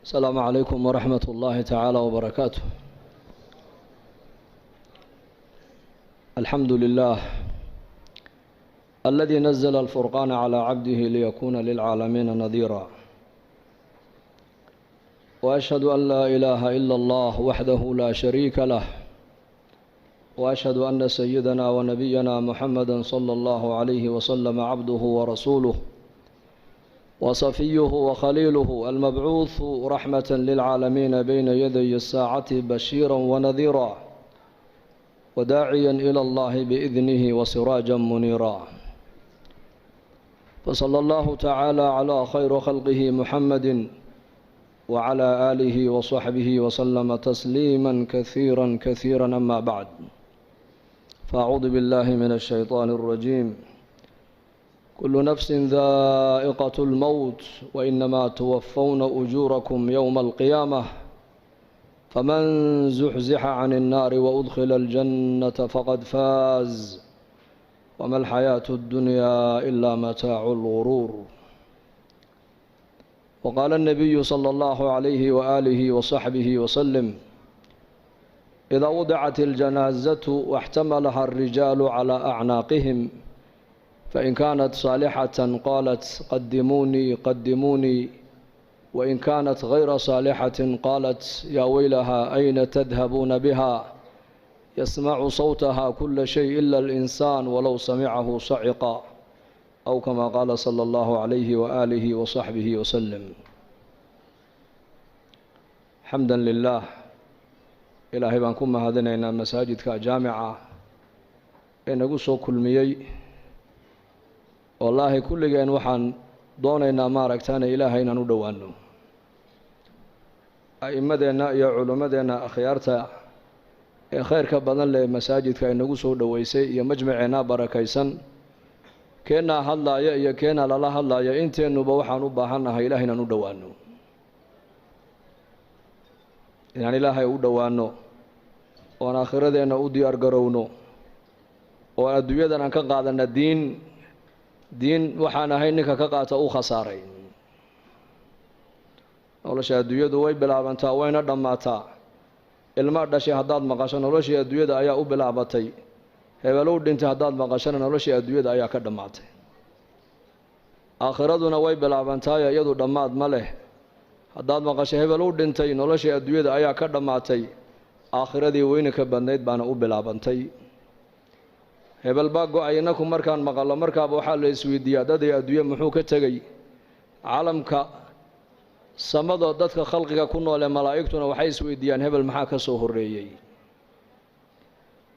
السلام عليكم ورحمة الله تعالى وبركاته. الحمد لله الذي نزل الفرقان على عبده ليكون للعالمين نذيرا، وأشهد أن لا إله إلا الله وحده لا شريك له، وأشهد أن سيدنا ونبينا محمدا صلى الله عليه وسلم عبده ورسوله وصفيه وخليله المبعوث رحمة للعالمين بين يدي الساعة بشيرا ونذيرا وداعيا إلى الله بإذنه وسراجا منيرا. فصلى الله تعالى على خير خلقه محمد وعلى آله وصحبه وسلم تسليما كثيرا كثيرا. أما بعد، فأعوذ بالله من الشيطان الرجيم. كل نفس ذائقة الموت وإنما توفون أجوركم يوم القيامة فمن زحزح عن النار وأدخل الجنة فقد فاز وما الحياة الدنيا إلا متاع الغرور. وقال النبي صلى الله عليه وآله وصحبه وسلم: إذا وضعت الجنازة واحتملها الرجال على أعناقهم فإن كانت صالحة قالت قدموني قدموني، وإن كانت غير صالحة قالت يا ويلها أين تذهبون بها، يسمع صوتها كل شيء إلا الإنسان ولو سمعه صعق، أو كما قال صلى الله عليه وآله وصحبه وسلم. حمدا لله. Ilaahay baan ku mahadinaynaa masaajidka jaamica ee nagu soo kulmiyey. Wallaahi kulligeen waxaan doonaynaa maaragtaana Ilaahay inaan u dhowaano. A'immadeenna iyo culimmadeenna akhyaarta ee khayrka badan leh masaajidka ay nagu soo dhoweysay iyo majmaceenna barakaysan, keennaa hadlaaya iyo keennaa lala hadlaaya, inteennuba waxaan u baahannahay Ilahay inaan u dhowaano, inaan Ilaahay u dhowaano oon aakhiradeenna u diyaar garowno oo adduunyadan aan ka qaadana diin. Diin waxaan ahay ninka ka qaata u khasaaray. Nolosha adduunyadu way bilaabantaa wayna dhammaataa. Ilma dhashay haddaad maqasho noloshii adduunyada ayaa u bilaabatay. Hebelow dhintay haddaad maqashona noloshii adduunyada ayaa ka dhammaatay. Aakhiraduna way bilaabantaayo iyadu dhammaad ma leh. Haddaad maqasho hebelow dhintay noloshii adduunyada ayaa ka dhammaatay, aakhiradii weyne ka badnayd baana u bilaabantay. Hebel baa go-ay, innaku markaan maqallo markaaba waxaa la isweydiiyaa dadii adduunye muxuu ka tegey. Caalamka samada dadka khalqiga ku nool ee malaa'igtuna waxay isweydiiyaan hebel maxaa ka soo horreeyey.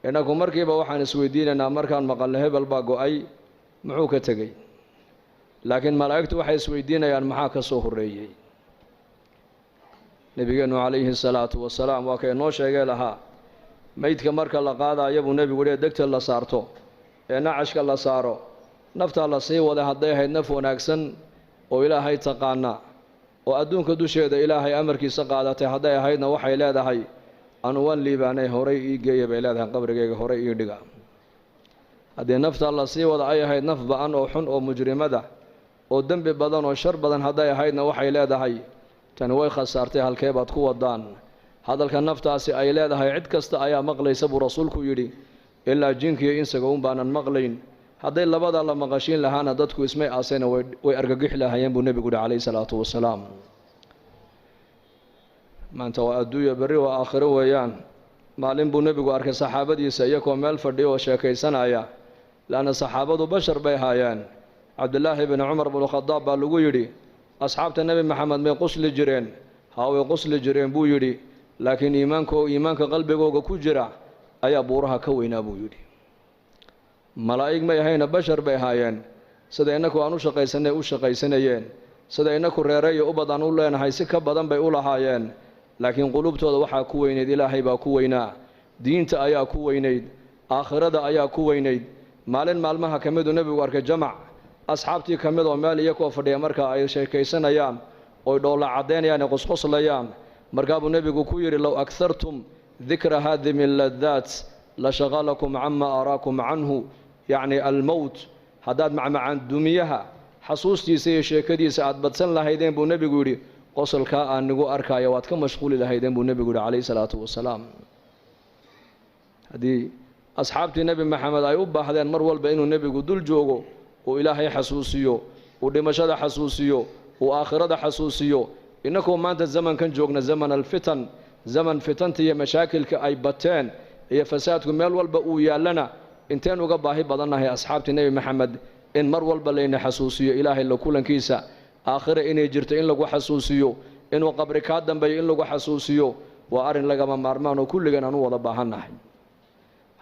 Innaku markiiba waxaan isweydiinaynaa markaan maqalno hebel baa go-ay muxuu ka tegey, laakiin malaa'igtu waxay isweydiinayaan maxaa ka soo horreeyey. Nebigeennu calayhi salaatu wasalaam waa kay noo sheegay lahaa meydka marka la qaadayo buu nebigu yihi degta la saarto ee nacashka la saaro naftaa la sii wada hadday ahayd naf wanaagsan oo Ilaahay taqaana oo adduunka dusheeda Ilaahay amarkiisa qaadatay hadday ahaydna waxay leedahay anu waan liibaanay horay ii geeya bay leedahay, qabrigayga horay ii dhiga. Haddii naftaa la sii wada ay ahayd naf ba-an oo xun oo mujrimada oo dembi badan oo shar badan hadday ahaydna waxay leedahay tani way khasaartay, halkee baad ku wadaan. Hadalka naftaasi ay leedahay cid kasta ayaa maqlaysa buu rasuulku yidhi, ilaa jinkiyo insaga un baanan maqlayn. Hadday labada la maqashiin lahaana dadku ismay aasayna way argagixi lahaayeen buu nebigu yihi calayhi salaatu wasalaam. Maanta waa adduunya, berri waa aakhiro weeyaan. Maalin buu nebigu arkay saxaabadiisa iyagoo meel fadhiya oo sheekaysanaya, laanna saxaabadu bashar bay haayeen. Cabdillaahi bni Cumar bnu Khadaab baa lagu yidhi asxaabta Nebi Maxamed may qusli jireen? Haa, way qusli jireen buu yidhi, laakiin iimaanka qalbigooga ku jira ayaa buuraha ka weynaa buu yidhi. Malaa'ig may ahayna, bashar bay ahaayeen. Sida innaku aan u shaqaysanay u shaqaysanayeen, sida innaku reereeyo ubad aan u leenahay si ka badan bay u lahaayeen, laakiin qulubtooda waxaa ku weynayd Ilaahay baa ku weynaa, diinta ayaa ku weynayd, aakhirada ayaa ku weynayd. Maalin maalmaha ka miduu nebigu arkay jamac asxaabtii ka mid oo meel iyakoo fadhiya markaa ay sheekaysanayaan oy dhoolla caddaynayaan ee qosqoslayaan. Markaabuu nebigu ku yidhi low akhartum dikra haadimi ladaat la shaqalakum cama araakum canhu, yacni almowt. Haddaad macmacaan dumiyaha xasuustiisa iyo sheekadiisa aad badsan lahaydeen buu nebigu yidhi, Qosolkaa aan nigu arkaayo waad ka mashquuli lahaydeen buu nebigu yihi calayhi salaatu wasalaam. Haddii asxaabtii Nebi Maxamed ay u baahdeen mar walba inuu nebigu dul joogo, uu Ilaahay xasuusiyo, uu dhimashada xasuusiyo, uu aakhirada xasuusiyo, innakoo maanta zamankan joogna, zaman alfitan, zaman fitanta iyo mashaakilka ay bateen iyo fasaadku meel walba uu yaallana, inteen uga baahi badannahay asxaabtii Nebi Maxamed in mar walba layna xasuusiyo Ilaahay la kulankiisa, aakhira inay jirto in lagu xasuusiyo, inuu qabri kaa dambeeyo in lagu xasuusiyo. Waa arrin lagama maarmaan oo kulligan aan u wada baahannahay.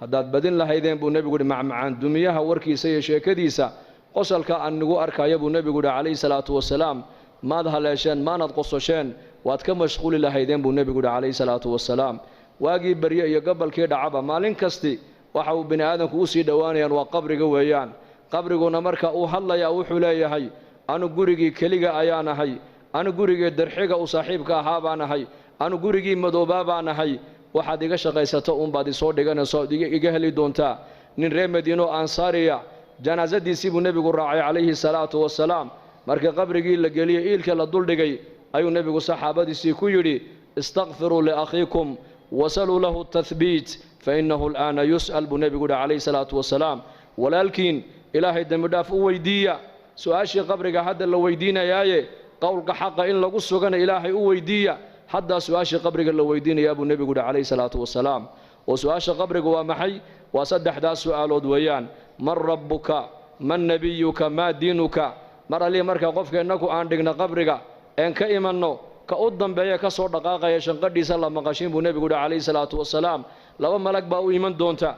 Haddaad badin lahaydeen buu nebigu yihi macmacaan dumiyaha warkiisa iyo sheekadiisa, qosolka aan nigu arkaayo buu nebigu yihi calayhi salaatu wasalaam, maad haleesheen, maanad qososheen, waad ka mashquuli lahaydeen buu nebigu yihi calayhi salaatu wasalaam. Waagii berye iyo gobolkii dhacaba, maalin kasti waxa uu bini aadamku usii dhowaanayaan waa qabriga weeyaan. Qabriguna marka uu hadlayaa wuxuu leeyahay, anu gurigii keliga ayaan ahay, anu gurigii darxiga u saaxiibka ahaa baan ahay, anu gurigii madoobaa baan ahay, waxaad iga shaqaysato uunbaad isoo dhiganayso, ood iga heli doontaa. Nin reer Madiino ansaariya janaasadiisii buu nebigu raacay calayhi salaatu wasalaam. Markii qabrigii la geliyey, iilka la duldhigay, ayuu nebigu saxaabadiisii ku yidhi, istakfiruu liakhiikum wasaluu lahu tahbiit fainahu alaana yus'al buu nebigu yihi calayhi salaatu wasalaam. Walaalkiin Ilaahay dembi dhaaf u weydiiya, su-aashii qabriga hadda la weydiinayaaye qowlka xaqa in lagu sugana Ilaahay u weydiiya, haddaa su-aashii qabriga la weydiinayaa buu nebigu yihi calayhi salaatu wasalaam. Oo su-aasha qabriga waa maxay? Waa saddexdaas su-aalood weeyaan: man rabbuka, man nebiyuka, maa diinuka. Mar allii marka qofka innaku aan dhigno qabriga een ka imanno, ka u dambeeya ka soo dhaqaaqaya shanqadhiisa la maqashin buu nebigu yihi calayhi salaatu wasalaam. Laba malag baa u iman doonta,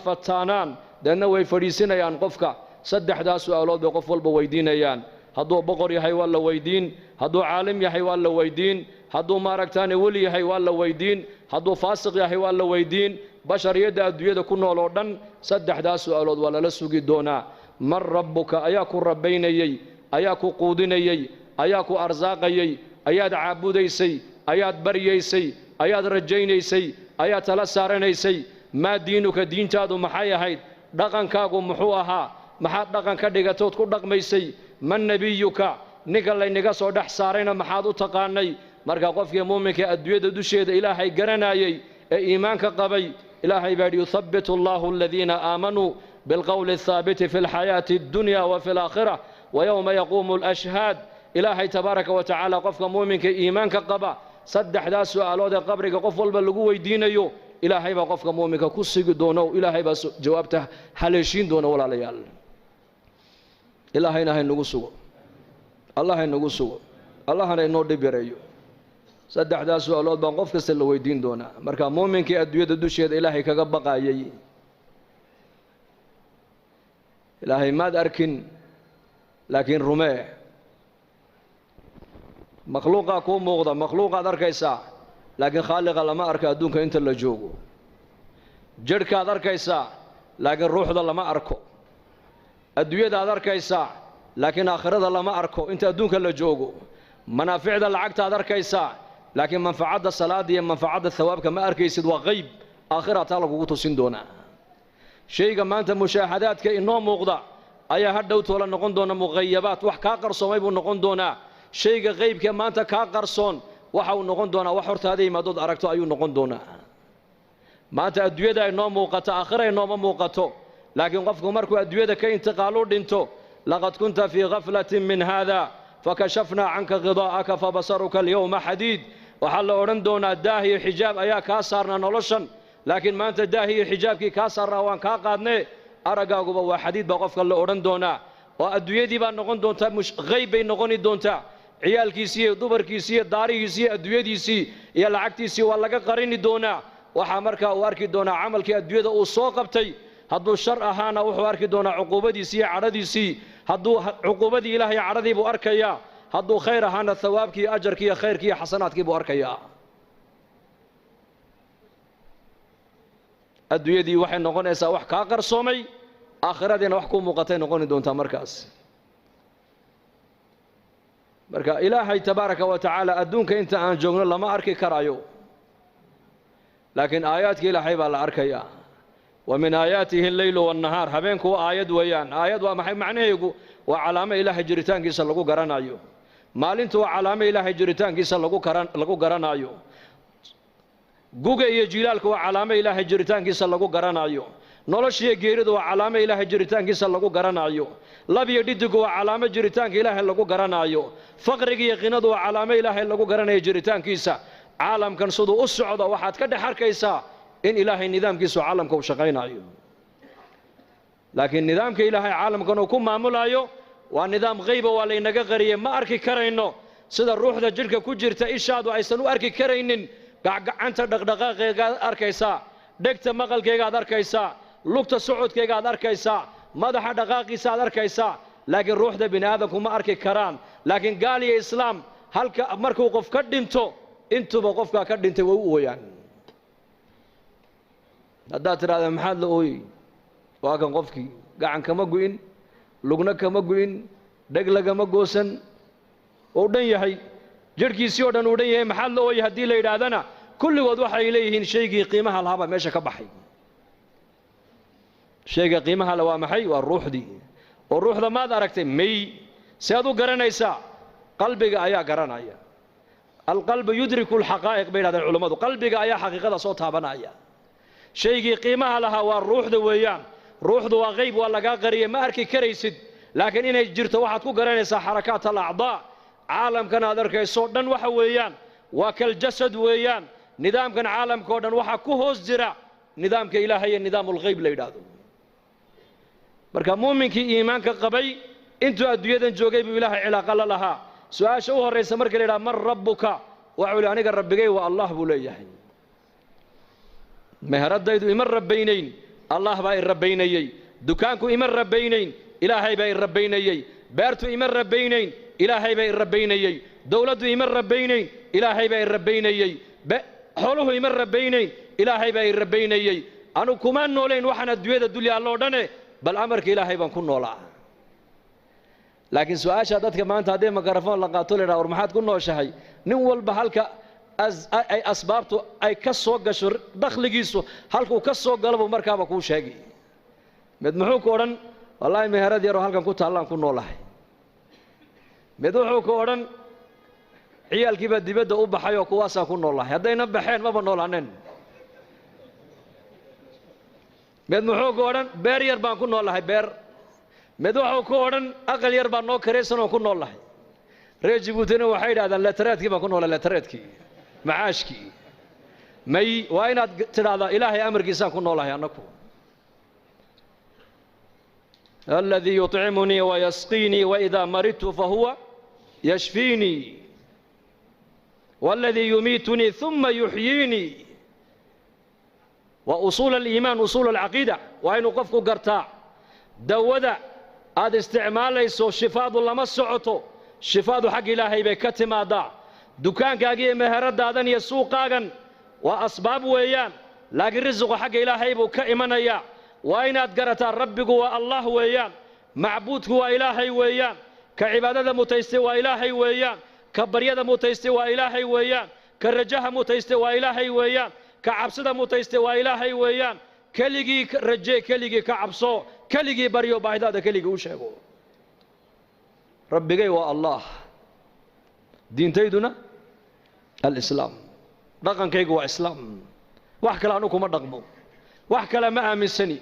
alfataanaan, deedna way fadhiisinayaan qofka. Saddexdaas su-aalood bay qof walba weydiinayaan. Hadduu boqor yahay waa la weydiin, hadduu caalim yahay waa la weydiin, hadduu maaragtaane weli yahay waa la weydiin, hadduu faasiq yahay waa la weydiin. Bashariyadda adduunyada ku nool oo dhan saddexdaas su-aalood waa lala sugi doonaa. Man rabbuka, ayaa ku rabbaynayey, ayaa ku quudinayey, ayaa ku arsaaqayey, ayaad caabudaysay, ayaad baryaysay, ayaad rajaynaysay, ayaad tala saaranaysay? Maa diinuka, diintaadu maxay ahayd? Dhaqankaagu muxuu ahaa? Maxaad dhaqan ka dhigatood ku dhaqmaysay? Man nebiyuka, ninka laynaga soo dhex saarayna maxaad u taqaanay? Marka qofkii muuminka adduunyada dusheeda Ilaahay garanayey ee iimaanka qabay, Ilaahay baa yidhi, yuthabbitu allahu aladiina aamanuu bilqowli athaabiti fi alxayaati addunya wa fi alaakhira wa yowma yaquumu alashhaad. Ilaahay tabaaraka wa tacaala qofka muuminka iimaanka qaba saddexdaas su-aalood ee qabriga qof walba lagu weydiinayo Ilaahay baa qofka muuminka ku sigi doono, Ilaahay baa jawaabta haleeshiin doona. Walaalayaal, Ilaahayna haynagu sugo, Allah haynagu sugo, Allahana inoo dhib yareeyo. Saddexdaas su-aalood baan qof kasta la weydiin doonaa. Marka muuminkii adduunyada dusheeda Ilaahay kaga baqayay, Ilaahay maad arkin laakiin rumee. Makhluuqaa kuu muuqda, makhluuqaad arkaysaa, laakiin khaaliqa lama arko adduunka inta la joogo. Jidhkaad arkaysaa, laakiin ruuxda lama arko. Adduunyadaad arkaysaa, laakiin aakhirada lama arko inta adduunka la joogo. Manaaficda lacagtaad arkaysaa, laakiin manfacadda salaada iyo manfacadda thawaabka ma arkaysid, waa qayb aakhira taa lagugu tusin doonaa. Shayga maanta mushaahadaadka inoo muuqda ayaa hadhow toola noqon doona muqayabaat, wax kaa qarsoomay buu noqon doonaa. Shayga qaybka maanta kaa qarsoon waxa uu noqon doonaa wax hortaada yimaadood aragto ayuu noqon doonaa. Maanta adduunyada inoo muuqato, aakhira inooma muuqato, laakiin qofku markuu adduunyada ka intiqaalu dhinto, laqad kunta fii khaflatin min haada fakashafnaa canka khidaa'aka fabasaruka alyawma xadiid. Waxaa la odhan doonaa daah iyo xijaab ayaa kaa saarnaa noloshan, laakiin maanta daah iyo xijaabkii kaa saarnaa waan kaa qaadnee, araggaaguba waa xadiid baa qofka la odhan doonaa. Oo adduunyadii baa noqon doontaa qayb bay noqoni doontaa. Ciyaalkiisii iyo dumarkiisii iyo daarihiisii iyo adduunyadiisii iyo lacagtiisii waa laga qarini doonaa. Waxaa markaa uu arki doonaa camalkii adduunyada uu soo qabtay. Hadduu shar ahaana wuxuu arki doonaa cuquubadiisii iyo cadhadiisii, hadduu cuquubadii Ilaahay cadhadii buu arkayaa. Hadduu khayr ahaana thawaabkii, ajarkii iyo khayrkii iyo xasanaadkii buu arkayaa. Adduunyadii waxay noqonaysaa wax kaa qarsoomay, aakhiradiina wax kuu muuqatay noqoni doontaa markaas. Marka Ilaahay tabaaraka wa tacaala adduunka inta aan joogno lama arki karayo, laakiin aayaadka Ilaahay baa la arkayaa. Wa min aayaatihi alleylu waannahaar, habeenku waa aayad weeyaan. Aayad waa maxay macnaheegu? Waa calaamo Ilaahay jiritaankiisa lagu garanayo. Maalintu waa calaamo Ilaahay jiritaankiisa lagu garanayo. Guga iyo jiilaalku waa calaamo Ilaahay jiritaankiisa lagu garanayo. Noloshiyo geeridu waa calaamo Ilaahay jiritaankiisa lagu garanayo. Lab iyo dhidigu waa calaamo jiritaanka Ilaahay lagu garanayo. Faqriga iyo qinadu waa calaamo Ilaahay lagu garanayo jiritaankiisa. Caalamkan siduu u socdo waxaad ka dhex arkaysaa in Ilaahay nidaamkiisu caalamka uu shaqaynayo. Laakiin nidaamka Ilaahay caalamkan uu ku maamulayo waa nidaam qayba, waa laynaga qariyey, ma arki karayno. Sida ruuxda jidhka ku jirta ishaadu aysan u arki karaynin, gacgacanta dhaqdhaqaaqeegaad arkaysaa, dhegta maqalkeegaad arkaysaa, lugta socodkeegaad arkaysaa, madaxa dhaqaaqiisa aad arkaysaa, laakiin ruuxda bini aadamku ma arki karaan. Laakiin gaal iyo islaam halka markuu qof ka dhinto, intuba qofkaa ka dhintay way u ooyaan. Haddaad tidhahda maxaad la ooyey, waa kan qofkii gacan kama gu'in, lugna kama gu'in, dheg lagama goosan, uu dhan yahay, jidhkiisii oo dhan uu dhan yahay, maxaad la ooyey haddii la yidhaahdana, kulligood waxay leeyihiin shaygii qiimaha lahaabaa meesha ka baxay. Shayga qiimaha le waa maxay? Waa ruuxdii. Oo ruuxda maad aragtay? May. See aad u garanaysaa? Qalbiga ayaa garanaya. Alqalbu yudriku alxaqaa'iq bay yidhahdeen culammadu. Qalbiga ayaa xaqiiqada soo taabanaya. Shaygii qiimaha lahaa waa ruuxda weeyaan. Ruuxdu waa qayb, waa lagaa qariyey, ma arki karaysid, laakiin inay jirto waxaad ku garanaysaa xarakaat alacdaa. Caalamkan aad arkayso dhan waxa weeyaan waa kaljasad weeyaan. Nidaamkan caalamka oo dhan waxaa ku hoos jira nidaamka Ilaahay ee nidaamulghayb la yidhaahdo. Marka muuminkii iimaanka qabay intuu adduunyadan joogay buu Ilaahay cilaaqa la lahaa. Su-aasha u horraysa marka la yidhaha man rabbuka, waxuu yihi aniga rabbigay waa Allah buu leeyahay. Meheradaydu ima rabbaynayn, Allah baa i rabbaynayey. Dukaanku ima rabbaynayn, Ilaahay baa i rabbaynayey. Beertu ima rabbaynayn, Ilaahay baa i rabbaynayey. Dowladdu ima rabbaynayn, Ilaahay baa i rabbaynayey. Xooluhu ima rabbaynayn, Ilaahay baa i rabbaynayey. Anu kuma noolayn waxaan adduunyada dul yaalloo dhane, bal amarka Ilaahay baan ku noolaa. Laakiin su-aasha dadka maanta haddii mikrafoon la qaato la yidhaha war maxaad ku nooshahay, nin walba halka ay asbaabtu ay ka soo gasho dakhligiisu halkuu ka soo galo buu markaaba kuu sheegi. Mid muxuu ku odhan? Wallaahi meherad yaroo halkan ku taallaan ku noolahay. Mid wuxuu ku odhan ciyaalkii baa dibadda u baxay oo kuwaasaan ku noolahay, haddayna baxeen maba noolaaneen. Mid muxuu ku odhan beer yar baan ku noolahay, beer. Mid wuxuu ku odhan aqal yar baan noo karaysan oo ku noolahay. Reer Jabuutina waxay yidhahdaan letareedkii baan ku noolahay, letareedkii, macaashkii. May, waa inaad tidhaahdaa Ilaahay amarkiisaan ku noolahay annaku. Aladii yuطcimunii wayasqiinii waidaa maridtu fahuwa yashfiinii waladii yumiitunii uma yuxyiinii. Waa usuul aliimaan, usuul alcaqiida. Waa inuu qofku gartaa dawada aad isticmaalayso shifaadu lama socoto, shifaadu xagga Ilaahay bay ka timaadaa. Dukaankaaga iyo meheradaadan iyo suuqaagan waa asbaab weeyaan, laakiin risiqu xagga Ilaahay buu ka imanayaa. Waa inaad garataa rabbigu waa Allah weeyaan, macbuudku waa Ilaahay weeyaan, ka cibaadada mutaystay waa Ilaahay weeyaan, ka baryada mutaystay waa Ilaahay weeyaan, ka rajaha mutaystay waa Ilaahay weeyaan, ka cabsida mutaystay waa Ilaahay weeyaan. Keligii rajee, keligii ka cabso, keligii baryo, baahidaada keligii u sheego. Rabbigay waa Allah, diintayduna alislaam, dhaqankaygu waa islaam, wax kale anu kuma dhaqmo, wax kale ma aaminsani.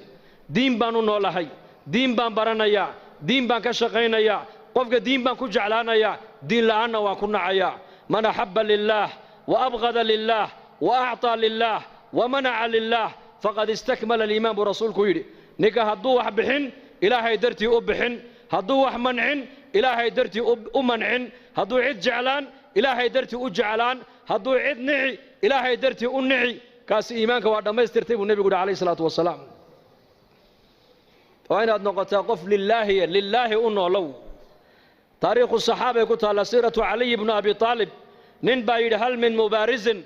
Diin baan u noolahay, diin baan baranayaa, diin baan ka shaqaynayaa, qofka diin baan ku jeclaanayaa, diin la'aanna waan ku nacayaa. Man axabba lilaah wa abqada lilaah wa acطaa lilaah wa manaca lilaah faqad istakmala aliimaan buu rasuulku yidhi. Ninka hadduu wax bixin Ilaahay dartii u bixin, hadduu wax mancin Ilaahay dartii u mancin, hadduu cid jeclaan Ilaahay dartii u jeclaan, hadduu cid nici Ilaahay dartii u nici, kaasi iimaanka waa dhammaystirtay buu nebigu yidhi calayhi salaatu wasalaam. Waa inaad noqotaa qof lilaahiya, lilaahi u noolow. Taariikhu saxaabay ku taalla siiratu Caliy ibnu Abi Aalib. Nin baa yidhi hal min mubaarisin,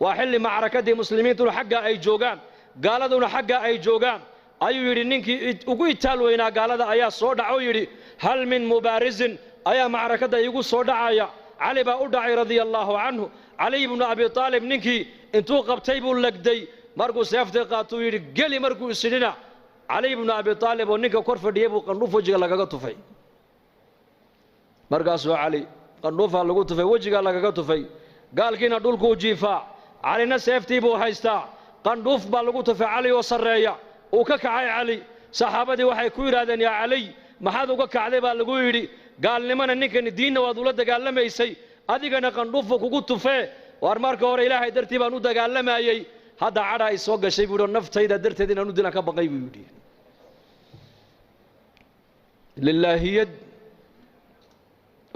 waa xilli macrakadii muslimiintuna xagga ay joogaan, gaaladuna xagga ay joogaan, ayuu yidhi ninkii ugu itaal weynaa gaalada ayaa soo dhaco yidhi hal min mubaarisin ayaa macrakadda iigu soo dhacaya. Cali baa u dhacay radia allaahu canhu. Caliy ibnu Abi Aalib ninkii intuu qabtay buu legday, markuu seeftii qaatuu yidhi geli, markuu isidhina Caliy ibnu Abi Aalib oo ninka kor fadhiyey buu qandhuf wejiga lagaga tufay. Markaasuu Cali Qandhuufaa lagu tufay, wejigaa lagaga tufay. Gaalkiina dhulkuu jiifaa, Calina seeftii buu haystaa. Qandhuuf baa lagu tufay Cali oo sarreeya. Uu ka kacay Cali. Saxaabadii waxay ku yidhaahdeen, yaa Caliy, maxaad uga kacday baa lagu yidhi. Gaalnimana ninkani diinna waad ula dagaalamaysay, adigana qandhuufu kugu tufee. Waar marka hore Ilaahay dartii baan u dagaalamayey, hadda cadhaa i soo gashay buu yidhi, naftayda darteed inaan u dilaan ka baqay buu yidhi. Lilaahiyad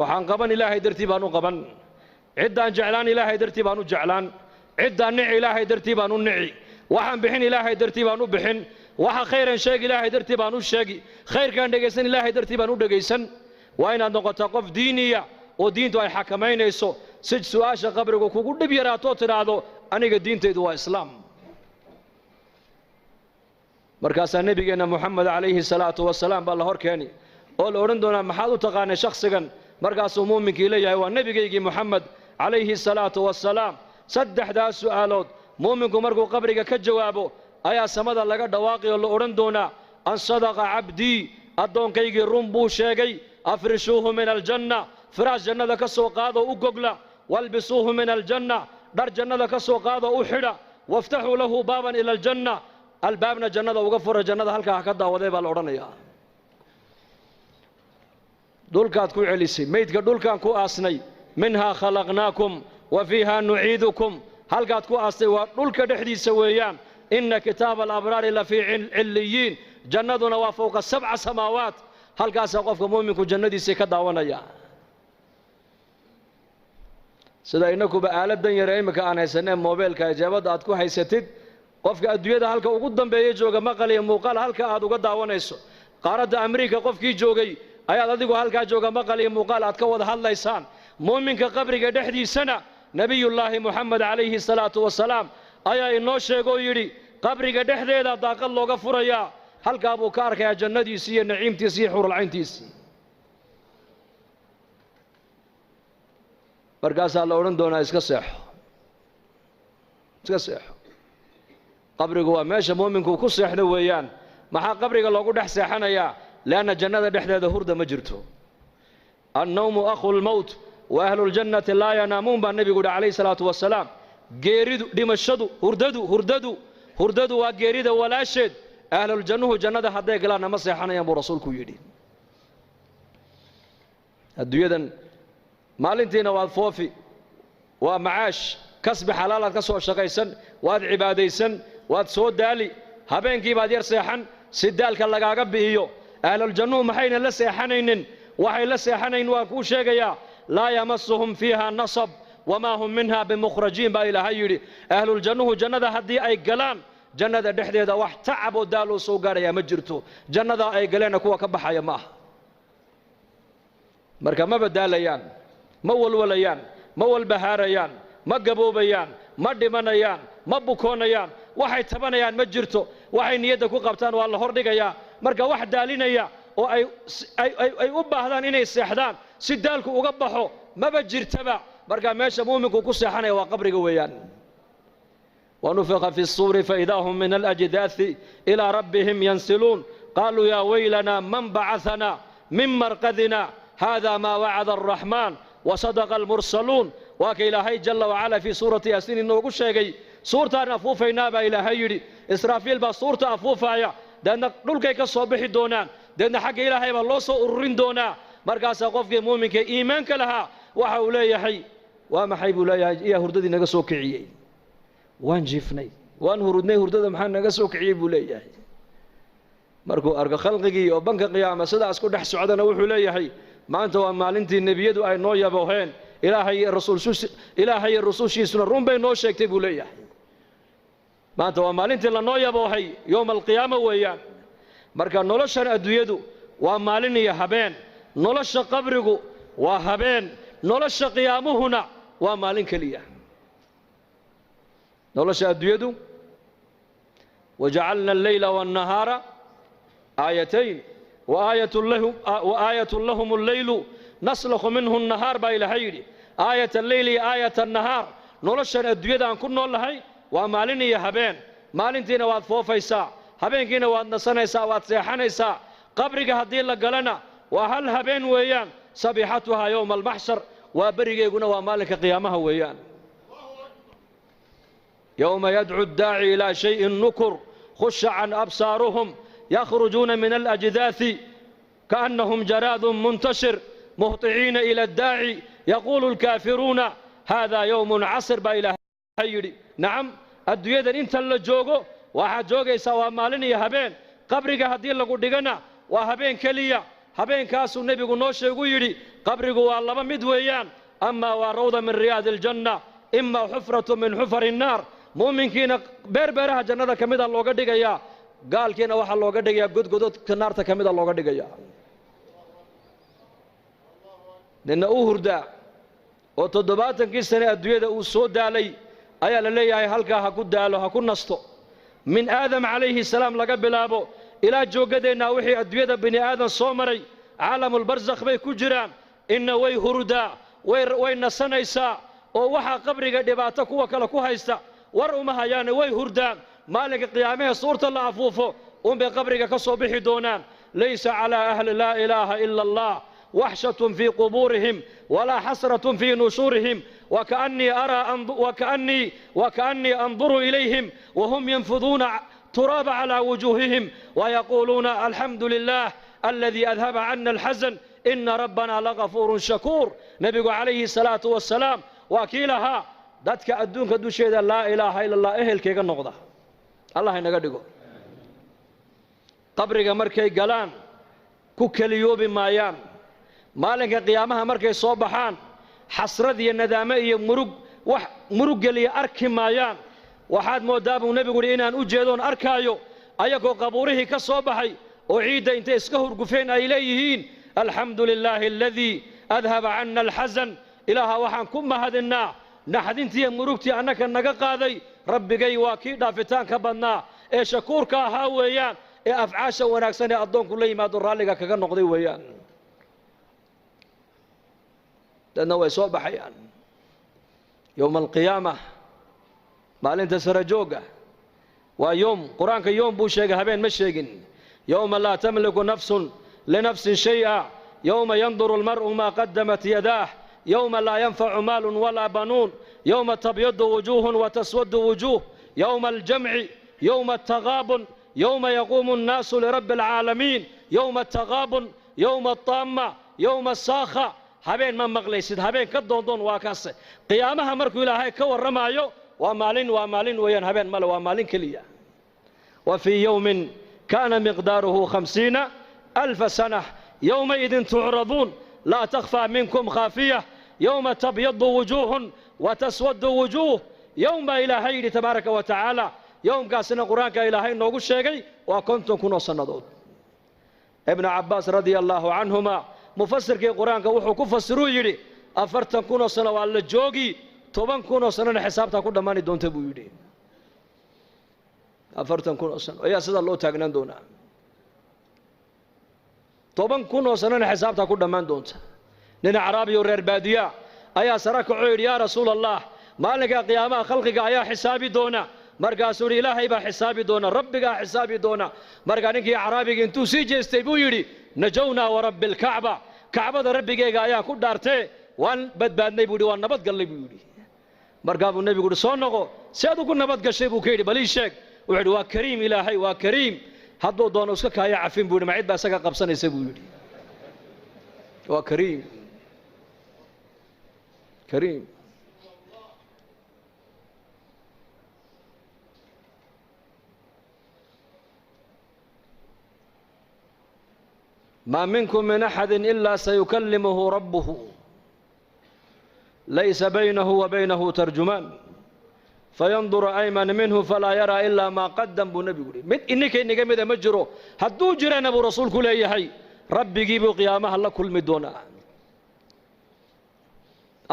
waxaan qaban Ilaahay dartii baan u qaban, ciddaan jeclaan Ilaahay dartii baan u jeclaan, ciddaan nici Ilaahay dartii baan u nici, waxaan bixin Ilaahay dartii baan u bixin, waxa khayran sheegi Ilaahay dartii baan u sheegi, khayrkaan dhegaysan Ilaahay dartii baan u dhegaysan. Waa inaad noqotaa qof diiniya oo diintu ay xakamaynayso, si su'aasha qabrigu kugu dhib yaraatoo tidhaahdo aniga diintaydu waa islaam. Markaasaa nebigeenna Moxamed calayhi salaatu wasalaam baa la hor keeni oo la odhan doonaa, maxaad u taqaanay shakhsigan? Markaasuu muuminkii leeyahay, waa nebigaygii Moxamed calayhi salaatu wasalaam. Saddexdaas su'aalood muuminku markuu qabriga ka jawaabo ayaa samada laga dhawaaqi oo la odhan doonaa, an sadaqa cabdii, addoonkaygii run buu sheegay, afrishuuhu min aljanna, firaash jannada ka soo qaadoo u gogla, walbisuuhu min aljanna, dhar jannada ka soo qaadoo u xidha, waftaxuu lahu baaban ila aljanna, albaabna jannada uga fura, jannada halkaa ha ka daawaday baa la odhanayaa. Dhulkaad ku celisay meydka, dhulkaan ku aasnay, minhaa khalaqnaakum wa fiihaa nuciidukum, halkaad ku aastay waa dhulka dhexdiisa weeyaan. Inna kitaaba alabraari la fii cilliyiin, jannaduna waa fowqa 7 samaawaat, halkaasaa qofka muuminku jannadiisii ka daawanaya. Sida innakuba aaladan yare iminka aan haysanee moobeelka ijaabadda aad ku haysatid, qofka adduunyada halka ugu dambeeya jooga maqal iyo muuqaal halka aad uga daawanayso, qaaradda Amriika qofkii joogay ayaad adigu halkaa jooga maqal iyo muuqaal aad ka wada hadlaysaan. Muuminka qabriga dhexdiisana nebiyullaahi Moxamed calayhi salaatu wasalaam ayaa inoo sheegoo yidhi, qabriga dhexdeeda daaqad looga furayaa, halkaa buu ka arkayaa jannadiisii iyo naciimtiisii iyo xuuralcayntiisii. Markaasaa la odhan doonaa, iska seexo, iska seexo. Qabrigu waa meesha muuminku ku seexdo weeyaan. Maxaa qabriga loogu dhex seexanayaa? Lianna jannada dhexdeeda hurda ma jirto. Annawmu akhu lmowt wa ahlu ljannati laa yanaamuun baa nebigu yidhi calayhi salaatu wasalaam. Geeridu, dhimashadu, hurdadu hurdadu hurdadu waa geerida walaasheed. Ahluljannuhu jannada hadday galaanna ma seexanayaan buu rasuulku yidhi. Adduunyadan maalintiina waad foofi, waa macaash, kasbi xalaalaad ka soo shaqaysan, waad cibaadaysan, waad soo daali, habeenkii baad yar seexan si daalka lagaaga bi'iyo. Ahluljannuhu maxayna la seexanaynin? Waxay la seexanayn waan kuu sheegayaa. Laa yamasuhum fiiha nasab wamaa hum minha bimukhrajiin baa Ilaahay yidhi. Ahluljannuhu jannada haddii ay galaan, jannada dhexdeeda wax tacab oo daaloo soo gaadhayaa ma jirto. Jannadaa ay galeenna kuwa ka baxaya ma aha. Marka ma badaalayaan, ma walwalayaan, ma walbahaarayaan, ma gaboobayaan, ma dhimanayaan, ma bukoonayaan, waxay tabanayaan ma jirto. Waxay niyadda ku qabtaan waa la hordhigayaa. Marka wax daalinaya oo ay u baahdaan inay seexdaan si daalku uga baxo maba jirtaba. Marka meesha muuminku ku seexanaya waa qabriga weeyaan. ونفخ في الصور فإذا هم من الأجداث إلى ربهم ينسلون، قالوا يا ويلنا من بعثنا من مرقدنا هذا ما وعد الرحمن وصدق المرسلون. Waa ka Ilaahay jalla wacala fii suurati Yaasiin inoogu sheegay. Suurtaan afuufaynaa baa Ilaahay yidhi. Israafiil baa suurta afuufaaya, deedna dhulkay ka soo bixi doonaan, deedna xagga Ilaahay baa loo soo ururin doonaa. Markaasaa qofkii muuminka iimaanka lahaa waxa uu leeyahay, waa maxay buu leeyahay, iyaa hurdadii naga soo kiciyey? Waan jiifnay, waan hurudnay, hurdada maxaa naga soo kiciyey buu leeyahay. Markuu arko khalqigii oo banka qiyaama sidaas ku dhex socdana wuxuu leeyahay, maanta waa maalintii nebiyadu ay noo yabooheen, Ilaahay iyo rusushiisuna run bay noo sheegtay buu leeyahay. Maanta waa maalintii lanoo yaboohay, yowma alqiyaama weeyaan. Marka noloshan adduunyadu waa maalin iyo habeen, nolosha qabrigu waa habeen, nolosha qiyaamuhuna waa maalin keliya. Nolosha adduunyadu, wajacalna alleyla waannahaara aayatayn wa aayatu lahum alleylu naslakhu minhu annahaar baa Ilaahay yidhi. Aayat alleyli iyo aayat annahaar. Noloshan adduunyada aan ku nool nahay waa maalin iyo habeen. Maalintiina waad foofaysaa, habeenkiina waad nasanaysaa, waad seexanaysaa. Qabriga haddii la galana waa hal habeen weeyaan, sabiixatuhaa yowma almaxshar. Waa berigeyguna waa maalinka qiyaamaha weeyaan. Yowma yadcu addaaci ilaa shayin nukur khusha can absaaruhum yakhrujuuna min alajdaasi kaannahum jaraadun muntashir muhطiciina ila addaaci yaquulu alkaafiruuna haadaa yowmun casir baa Ilaahay yidhi. Nacam, adduunyadan inta la joogo waxaad joogaysaa waa maalin iyo habeen. Qabriga haddii lagu dhigana waa habeen keliya. Habeenkaasuu nebigu noo sheegu yidhi qabrigu waa laba mid weeyaan, amaa waa rawda min riyaadi aljanna, imaa xufratu min xufari innaar. Muuminkiina beerbeeraha jannada ka mida looga dhigayaa, gaalkiina waxaa looga dhigayaa godgododka naarta ka mida looga dhigayaa. Nina uu hurdaa oo 70kii sane adduunyada uu soo daalay ayaa la leeyahay halkaa ha ku daalo, ha ku nasto. Min Aadam calayhi salaam laga bilaabo ilaa jooggadeennaa wixii adduunyada bini aadan soo maray caalamulbarsakh bay ku jiraan. Inna way hurdaa, way nasanaysaa, oo waxaa qabriga dhibaato kuwa kale ku haysta war uma hayaane, way hurdaan. Maalinka qiyaamahee suurta la afuufo unbay qabriga ka soo bixi doonaan. Laysa calaa ahli laa ilaaha ila allah waxshatun fii qubuurihim walaa xasratun fii nushuurihim وكأني أنظر إليهم وهم ينفضون تراب على وجوههم ويقولون الحمد لله الذي أذهب عنا الحزن إن ربنا لغفور شكور. نبي عليه الصلاة والسلام وكيلها dadka adduunka dusheeda laa ilaaha ila allah ehelkayga noqda, Allah inaga dhigo. Qabriga markay galaan ku keliyoobi maayaan. Maalinka qiyaamaha markay soo baxaan xasrad iyo nadaamo iyo murug wax murug geliya arki maayaan. Waxaad mooddaa buu nebigu yidhi inaan u jeedoon arkaayo ayagoo qabuurihii ka soo baxay oo ciidda intay iska hurgufeen ay leeyihiin alxamdu lilaahi aladii adhaba cana alxasan. Ilaaha waxaan ku mahadinnaa naxdintiiyo murugtii annaka naga qaaday. Rabbigay waa kii dhaafitaanka badnaa ee shakuurka ahaa weeyaan, ee afcaasha wanaagsan ee addoonku la yimaado raalliga kaga noqday weeyaan. Dadna way soo baxayaan yowma alqiyaama, maalinta sarajoogga. Waa yoom, qur-aanka yoom buu sheegay, habeen ma sheegin. Yowma laa tamliku nafsun linafsin shay'a, yowma yanduru almar'u maa qadamat yadaah, yowma laa yanfacu maalun walaa banuun, yowma tabyadu wujuuhun wataswadu wujuuh, yowma aljamci, yowma altagaabun, yowma yaquumu annaasu lirabbi alcaalamiin, yowma altagaabun, yowma altaama, yowma asaakha. Habeen ma maqlaysid, habeen ka doondoon waa kaase. Qiyaamaha markuu Ilaahay ka warramaayo waa maalin, waa maalin weeyaan, habeen male, waa maalin keliya. Wa fii yowmin kaana miqdaaruhu 50,000 sana yowmaidin tucraduun laa takhfaa minkum khaafiya yowma tabyadu wujuuhun wataswadu wujuuh. Yowm baa Ilaahay yidhi tabaaraka wa tacaala. Yowmkaasina qur-aanka Ilaahay noogu sheegay waa 50,000 oo sannadood. Ibnu Cabbaas radia allaahu canhuma mufasirkii qur-aanka wuxuu ku fasiruu yidhi 40,000 oo sano waa la joogi, 10,000 oo sanona xisaabtaa ku dhammaani doonta buu yidhi. 40,000 oo sano ayaa sidaa loo taagnaan doonaa, 10,000 oo sanona xisaabtaa ku dhammaan doonta. Nin acraabiyo reer baadiya ayaa sara kacoo yidhi yaa rasuul allah, maalinka qiyaamaha khalqiga ayaa xisaabi doona. Markaasuu yidhi Ilaahay baa xisaabi doona, rabbigaa xisaabi doona. Markaa ninkii acraabiga intuu sii jeestay buu yidhi najownaa warabbi alkacba, kacbada rabbigeyga ayaan ku dhaartee waan badbaadnay buu yidhi, waan nabad gallay buu yidhi. Markaa buu nebigu yidhi soo noqo, si aad ugu nabad gashay buu ka yidhi, bal ii sheeg. Wuxuu yidhi waa kariim Ilaahay, waa kariim, hadduu doono iska kaaya cafin buu yidhi, ma cid baa isaga qabsanaysa buu yidhi. Waa kariim, kariim. ما منكم من أحد إلا سيكلمه ربه ليس بينه وبينه ترجمان فينظر أيمن منه فلا يرى إلا ما قدم. بو نبي يقول mid ininka inaga mida ma jiro, hadduu jirana buu rasuulku leeyahay rabbigii buu qiyaamaha la kulmi doonaa.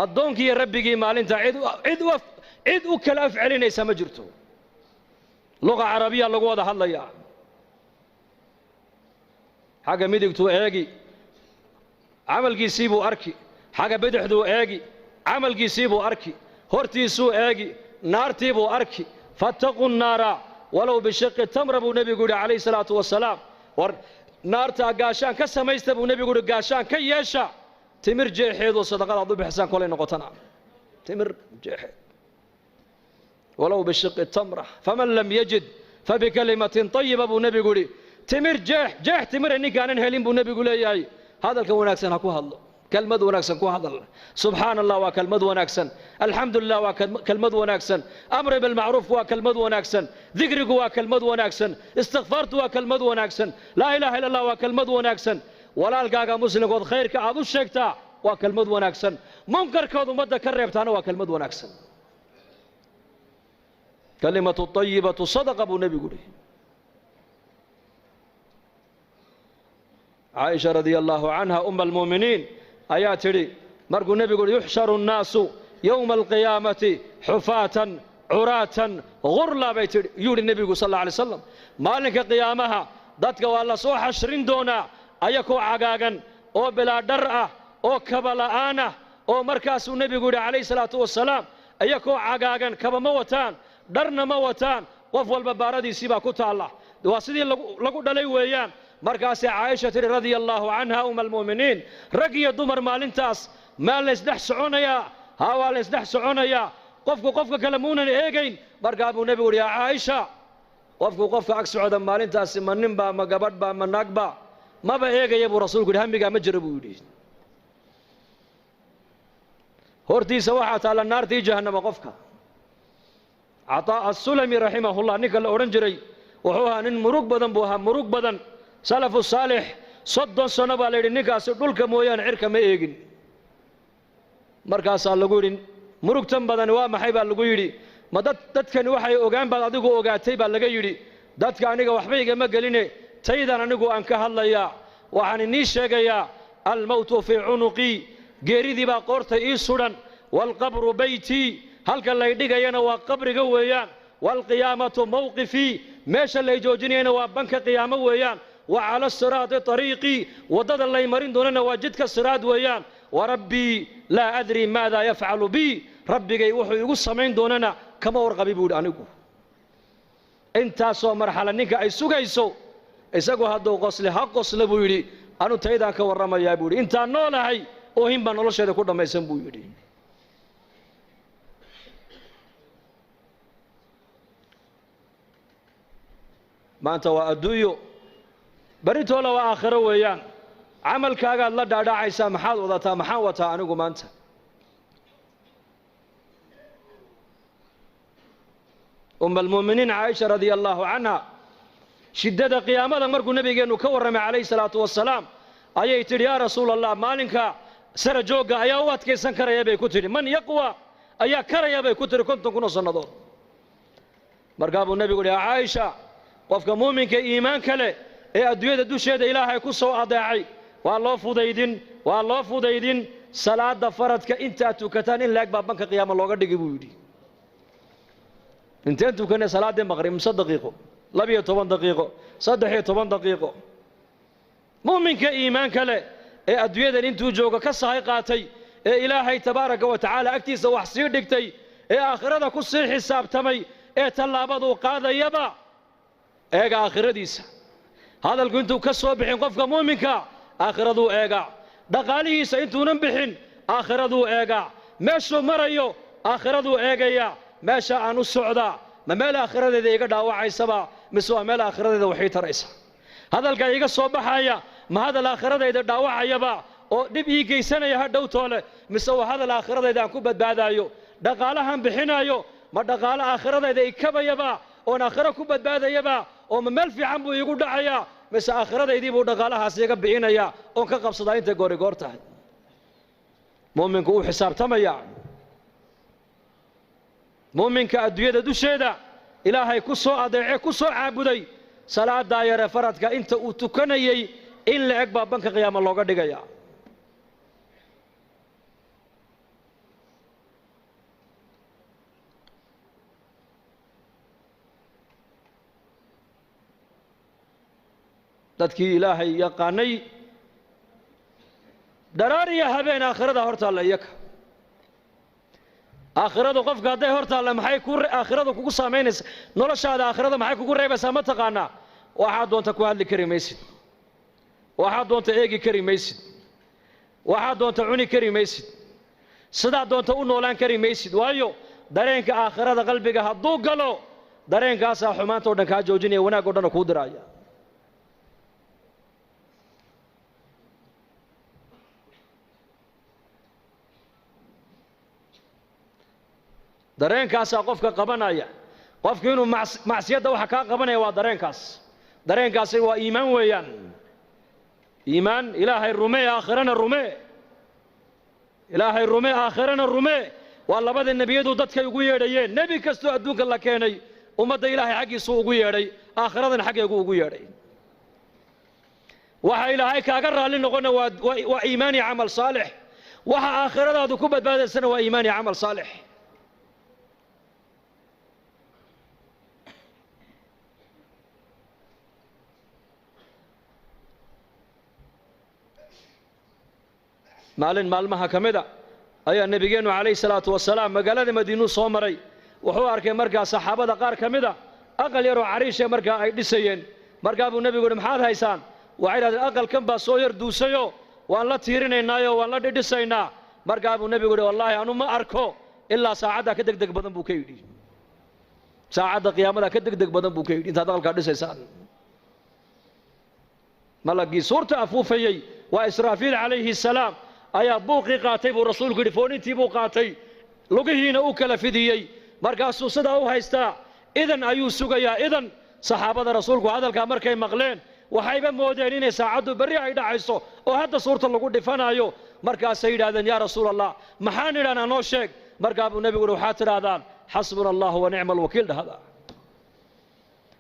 Addoonkii rabbigii maalinta cid u kala af celinaysa ma jirto. Luqa carabiya lagu wada hadlayaa. Xagga midigtuu eegi camalkiisii buu arki, xagga bidixduu eegi camalkiisii buu arki, hortiisuu eegi naartii buu arki. Fattaquu nnaara walow bishiqi tamra buu nebigu yidhi calayhi salaatu wasalaam. War naartaa gaashaan ka samaysta buu nebigu yidhi, gaashaan ka yeesha. Timir jeexeedoo sadaqada aad u bixisaan kolay noqotana timir jeexeed, walow bishiqi tamra, faman lam yajid fabikalimatin tayiba buu nebigu yidhi. Timir jeex jeex timire ninkaanan helin buu nebigu leeyahay, hadalka wanaagsan ha ku hadlo, kelmad wanaagsan ku hadal. Subxaana Allah waa kelmad wanaagsan, alxamdu lilah waa kelmad wanaagsan, amri bilmacruuf waa kelmad wanaagsan, dikrigu waa kelmad wanaagsan, istikfaartu waa kelmad wanaagsan, laa ilaha illa allah waa kelmad wanaagsan, walaalkaaga muslimkood khayrka aad u sheegtaa waa kelmad wanaagsan, munkarkood ummadda ka reebtaana waa kelmad wanaagsan. Kalimatu tayibatu sadaqa buu nebigu yihi. Caaisha radia allaahu canha uma almu'miniin ayaa tidhi markuu nebigu yidhi yuxsharu nnaasu yowma alqiyaamati xufaatan curaatan ghurla bay tidhi, yuu yidhi nebigu sal alla alay slam, maalinka qiyaamaha dadka waa la soo xashrin doonaa ayakoo cagaagan oo bilaa dhar ah oo kaba la'aan ah, oo markaasuu nebigu yidhi calayhi salaatu wasalaam, ayakoo cagaagan, kaba ma wataan, dharna ma wataan, qof walba baaradiisii baa ku taalla, waa sidii lagu dhalay weeyaan. Markaasay Caaisha tidhi radia allaahu canha uma almu'miniin, rag iyo dumar maalintaas maa laysdhex soconayaa? Haa, waa laysdhex soconayaa, qofku qofka kale muunan eegayn. Markaa buu nebigu yidhi, yaa Caaisha, qofku qofka ag socda maalintaasi ma ninbaa, ma gabadhbaa, ma naagba, maba eegaya buu rasuulku yidhi, hamigaa ma jiro buu yidhi. Hortiisa waxaa taalla naartii jahannama qofka. Cataa Assulami raximahullah ninka la odhan jiray wuxuu ahaa nin murug badan buu ahaa, murug badan. Salafu saalix 30 sano baa la yidhi ninkaasi dhulka mooyaane cirka ma eegin. Markaasaa lagu yidhi murugtan badani waa maxay baa lagu yidhi, ma dad dadkani waxay ogaan baad adigu ogaatay baa laga yidhi. Dadka aniga waxba igama geline, taydan anigu aan ka hadlayaa, waxaan inii sheegayaa almowtu fii cunuqii, geeridii baa qoorta ii sudhan, waalqabru beytii, halka lay dhigayana waa qabriga weeyaan, waalqiyaamatu mawqifii, meesha lay joojinayana waa banka qiyaamo weeyaan, wa cala asiraati ariiqii, waddada lay marin doonana waa jidka siraad weeyaan, warabbii laa adrii maada yafcalu bii, rabbigay wuxuu igu samayn doonana kama warqabi buu yidhi anigu. Intaasoo marxala ninka ay sugayso, isagu hadduu qosle ha qosle buu yidhi, anu taydaan ka warramayaa buu yidhi, intaan noolahay oohin baa nolosheeda ku dhammaysan buu yidhi. Maanta waa adduunyo, berritoola waa aakhiro weeyaan. Camalkaagaad la dhaadhacaysaa, maxaad wadataa, maxaan wataa anigu maanta? Uma almu'miniin Caaisha radia allaahu canha shiddada qiyaamada markuu nebigeennu ka warramay calayhi salaatu wasalaam ayay tidhi, yaa rasuula allah, maalinka sara joogga ayaa u adkaysan karaya bay ku tidhi, man yaqwa ayaa karaya bay ku tidhi 50,000 oo sannadood. Markaa buu nebigu yidhi, yaa Caaisha, qofka muuminka iimaanka leh ee adduunyada dusheeda ilaahay ku soo adeecay waa loo fudaydin, waa loo fudaydin salaada faradka intaad tukataan in laeg baa banka qiyaama looga dhigi buu yidhi. Inteen tukanay salaaddii maqrib? Mise daqiiqo, 12 daqiiqo, 13 daqiiqo. Muuminka iimaanka leh ee adduunyadan intuu joogo ka sahay qaatay ee ilaahay tabaaraka wa tacaala agtiisa wax sii dhigtay ee aakhirada ku sii xisaabtamay ee tallaabaduu qaadayaba eega aakhiradiisa, hadalku intuu ka soo bixin qofka muuminka aakhiraduu eegaa, dhaqaalihiisa intuunan bixin aakhiraduu eegaa, meeshuu marayo aakhiraduu eegayaa, meesha aan u socdaa ma meel aakhiradeeda iga dhaawacaysaba mise waa meel aakhiradeeda waxii taraysa? Hadalka iga soo baxaya ma hadal aakhiradayda dhaawacayaba oo dhib ii geysanaya ha dhowtoole, mise waa hadal aakhiradayda aan ku badbaadaayo? Dhaqaalahan bixinaayo ma dhaqaalo aakhiradayda ikabayaba oon aakhiro ku badbaadayaba oo ma meel fiican buu iigu dhacayaa, mise aakhiradaydii buu dhaqaalahaas iga bixinayaa oon ka qabsadaa intay goori goor tahay? Muuminku wuu xisaabtamayaa. Muuminka adduunyada dusheeda ilaahay ku soo adeece ku soo caabuday salaadaa yare faradka inta uu tukanayey in la eg baa banka qiyaama looga dhigayaa. Dadkii ilaahay yaqaanay dharaar iyo habeen aakhirada hor taalla iyaka. Aakhiradu qofka hadday hor taalla maxay ku aakhiradu kugu saamaynaysaa? Noloshaada aakhirada maxay kugu reebaysaa ma taqaanaa? Waxaad doonta ku hadli kari maysid, waxaad doonta eegi kari maysid, Waxaad doonta cuni kari maysid, sidaad doonta u noolaan kari maysid. Waayo dareenka aakhirada qalbiga hadduu galo, dareenkaasaa xumaanta o dhan kaa joojinaya, wanaag o dhanna kuu diraaya. Dareenkaasaa qofka qabanaya. Qofku inuu macsiyadda waxa kaa qabanaya waa dareenkaas. Dareenkaasi waa iimaan weeyaan. Iimaan Ilaahay rumee, aakhirana rumee. Ilaahay rumee, aakhirana rumee. Waa labada nebiyadu dadkay ugu yeedhayeen. Nebi kastoo adduunka la keenay ummadda Ilaahay xaggiisuu ugu yeedhay, aakhiradana xaggeegu ugu yeedhay. Waxa Ilaahay kaaga raalli noqona waa iimaan iyo camal saalix. Waxa aakhiradaadu ku badbaadaysana waa iimaan iyo camal saalix. Maalin maalmaha ka mida ayaa nebigeennu calayhi salaatu wasalaam magaalada Madiinuu soo maray. Wuxuu arkay markaa saxaabada qaar ka mida aqal yaroo cariisha markaa ay dhisayeen. Markaa buu nebigu yidhi, maxaad haysaan? Waxay idhahdeen, aqalkan baa soo yar duusayo, waan la tiirinaynaayo, waan la dhidhisaynaa. Markaa buu nebigu yidhi, wallaahi anu ma arko ilaa saacaddaa ka degdeg badan buu ka yidhi. Saacadda qiyaamada ka degdeg badan buu ka yidhi intaad aqalkaa dhisaysaan. Malagii suurta afuufayey waa Israafiil calayhi salaam ayaa buuqii qaatay buu rasuulku yidhi, foonintii buu qaatay, lugihiina u kala fidiyey. Markaasuu sidaa u haystaa, idan ayuu sugayaa idan. Saxaabada rasuulku hadalkaa markay maqleen waxayba moodeen inay saacaddu berri ay dhacayso oo hadda suurta lagu dhifanayo. Markaasay yidhahdeen, yaa rasuul Allah, maxaan idhahnaa, noo sheeg. Markaa buu nebigu yidhi, waxaad tidhaahdaan xasbuna allahu wa nicma alwakiil dhahda.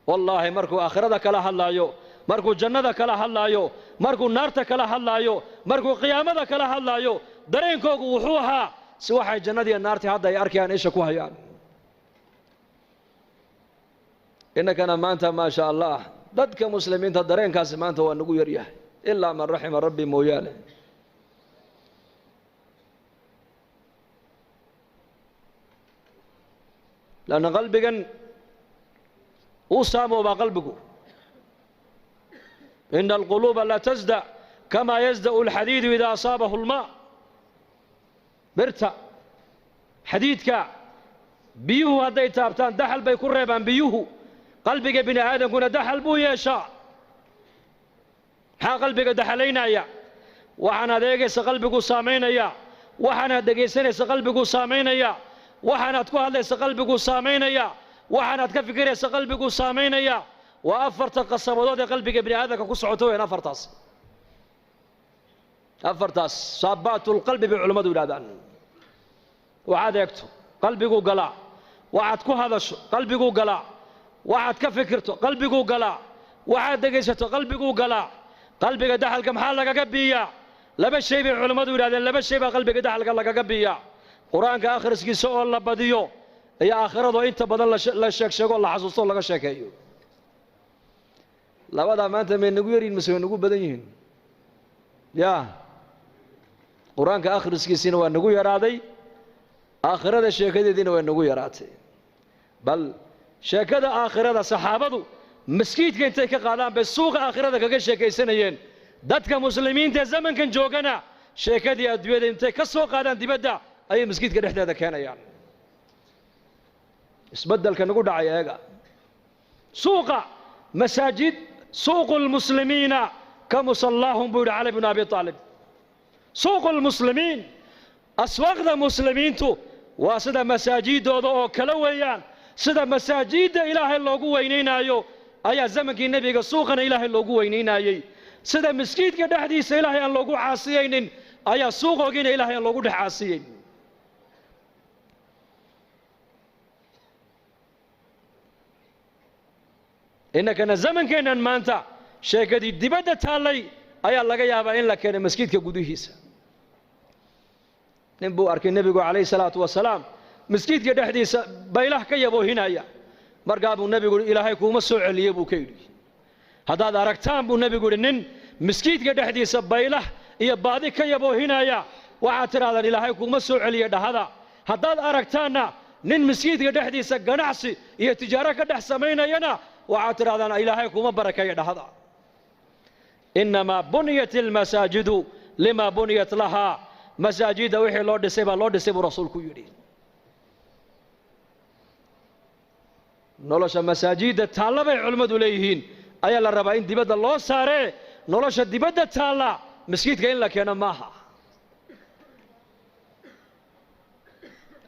Wallaahi markuu aakhirada kala hadlaayo, markuu jannada kala hadlaayo, markuu naarta kala hadlaayo, markuu qiyaamada kala hadlaayo, dareenkoogu wuxuu ahaa si waxay jannadiiyo naartii hadda ay arkayaan, isha ku hayaan. Innakana maanta maa sha Allah dadka muslimiinta dareenkaasi maanta waa nagu yaryahay, ilaa man raxima rabbi mooyaane. Lanna qalbigan uu saamoobaa qalbigu. Ina alquluuba la tasda kamaa yasda'u alxadiidu idaa asaabahu almaa. Birta xadiidka biyuhu hadday taabtaan daxal bay ku reebaan biyuhu. Qalbiga bini aadamkuna daxal buu yeeshaa. Maxaa qalbiga daxalaynaya? Waxaanaad eegaysa qalbiguu saamaynaya, waxaanaad dhegaysanaysa qalbiguu saamaynaya, waxaanaad ku hadlaysa qalbiguu saamaynaya, waxaanaad ka fikiraysa qalbiguu saamaynaya. Waa afarta qasabadood ee qalbiga bini aadamka ku socota weyaan afartaas. Afartaas saabaatulqalbi bay culimmadu yidhahdaan. Waxaad eegto qalbiguu galaa, waxaad ku hadasho qalbiguu galaa, waxaad ka fikirto qalbiguu galaa, waxaad dhegaysato qalbiguu galaa. Qalbiga daxalka maxaa lagaga biiyaa? Laba shay bay culimmadu yidhahdeen. Laba shay baa qalbiga daxalka lagaga biiyaa: qur-aanka akhriskiisa oo la badiyo iyo aakhirado inta badan la sheeg sheego, la xasuusto, laga sheekeeyo. Labadaa maanta may nagu yaryihin mise way nagu badan yihiin? Ya qur-aanka akhriskiisiina waa nagu yaraaday, aakhirada sheekadeediina way nagu yaraatay. Bal sheekada aakhirada saxaabadu maskiidka intay ka qaadaan bay suuqa aakhirada kaga sheekaysanayeen. Dadka muslimiinta ee zamankan joogana sheekadii adduunyada intay ka soo qaadaan dibadda ayay maskiidka dhexdeeda keenayaan. Isbeddelka nagu dhacay eega. Suuqa masaajid, suuqu lmuslimiina ka musallaahum buu yidhi Cali bnu Abi Aalib. Suuqu lmuslimiin, aswaaqda muslimiintu waa sida masaajidooda oo kale weeyaan. Sida masaajidda Ilaahay loogu weynaynaayo ayaa zamankii nebiga suuqana Ilaahay loogu weynaynayey. Sida maskiidka dhexdiisa Ilaahay aan loogu caasiyaynin ayaa suuqoogiina Ilaahay aan loogu dhex caasiyeyn. Innakana zamankeennan maanta sheekadii dibadda taallay ayaa laga yaabaa in la keenay maskiidka gudihiisa. Nin buu arkay nebigu calayhi salaatu wasalaam maskiidka dhexdiisa baylah ka yaboohinaya. Markaa buu nebigu yidhi, Ilaahay kuuma soo celiyey buu ka yidhi. Haddaad aragtaan buu nebigu yidhi nin maskiidka dhexdiisa baylah iyo baadi ka yaboohinaya, waxaad tidhahdaan Ilaahay kuuma soo celiye dhahada. Haddaad aragtaanna nin maskiidka dhexdiisa ganacsi iyo tijaaro ka dhex samaynayana, waxaad tidhahdaan Ilaahay kuuma barakeeya dhahada. Innamaa buniyat almasaajidu Limaa buniyat lahaa, masaajidda wixii loo dhisay baa loo dhisay buu rasuulku yidhi. Nolosha masaajidda taalla bay culimmadu leeyihiin ayaa la rabaa in dibadda loo saaree, nolosha dibadda taalla maskiidka in la keeno maaha.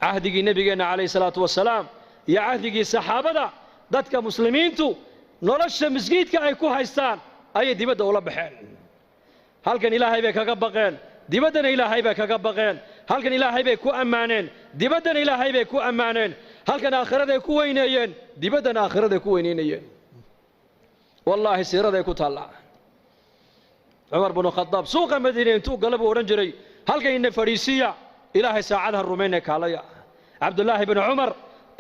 Cahdigii nebigeenna calayhi salaatu wasalaam iyo cahdigii saxaabada, dadka muslimiintu nolosha masjiidka ay ku haystaan ayay dibadda ula baxeen. Halkan Ilaahay bay kaga baqeen, dibaddana Ilaahay bay kaga baqeen. Halkan Ilaahay bay ku ammaaneen, dibaddana Ilaahay bay ku ammaaneen. Halkan aakhiraday ku weyneeyeen, dibaddana aakhiraday ku weyneynayeen. Wallaahi siiraday ku taallaa. Cumar binu Khadaab suuqa Madiine intuu gala buu odhan jiray, halkan ina fadhiisiya, Ilaahay saacadaha rumayne kaalaya. Cabdullaahi binu Cumar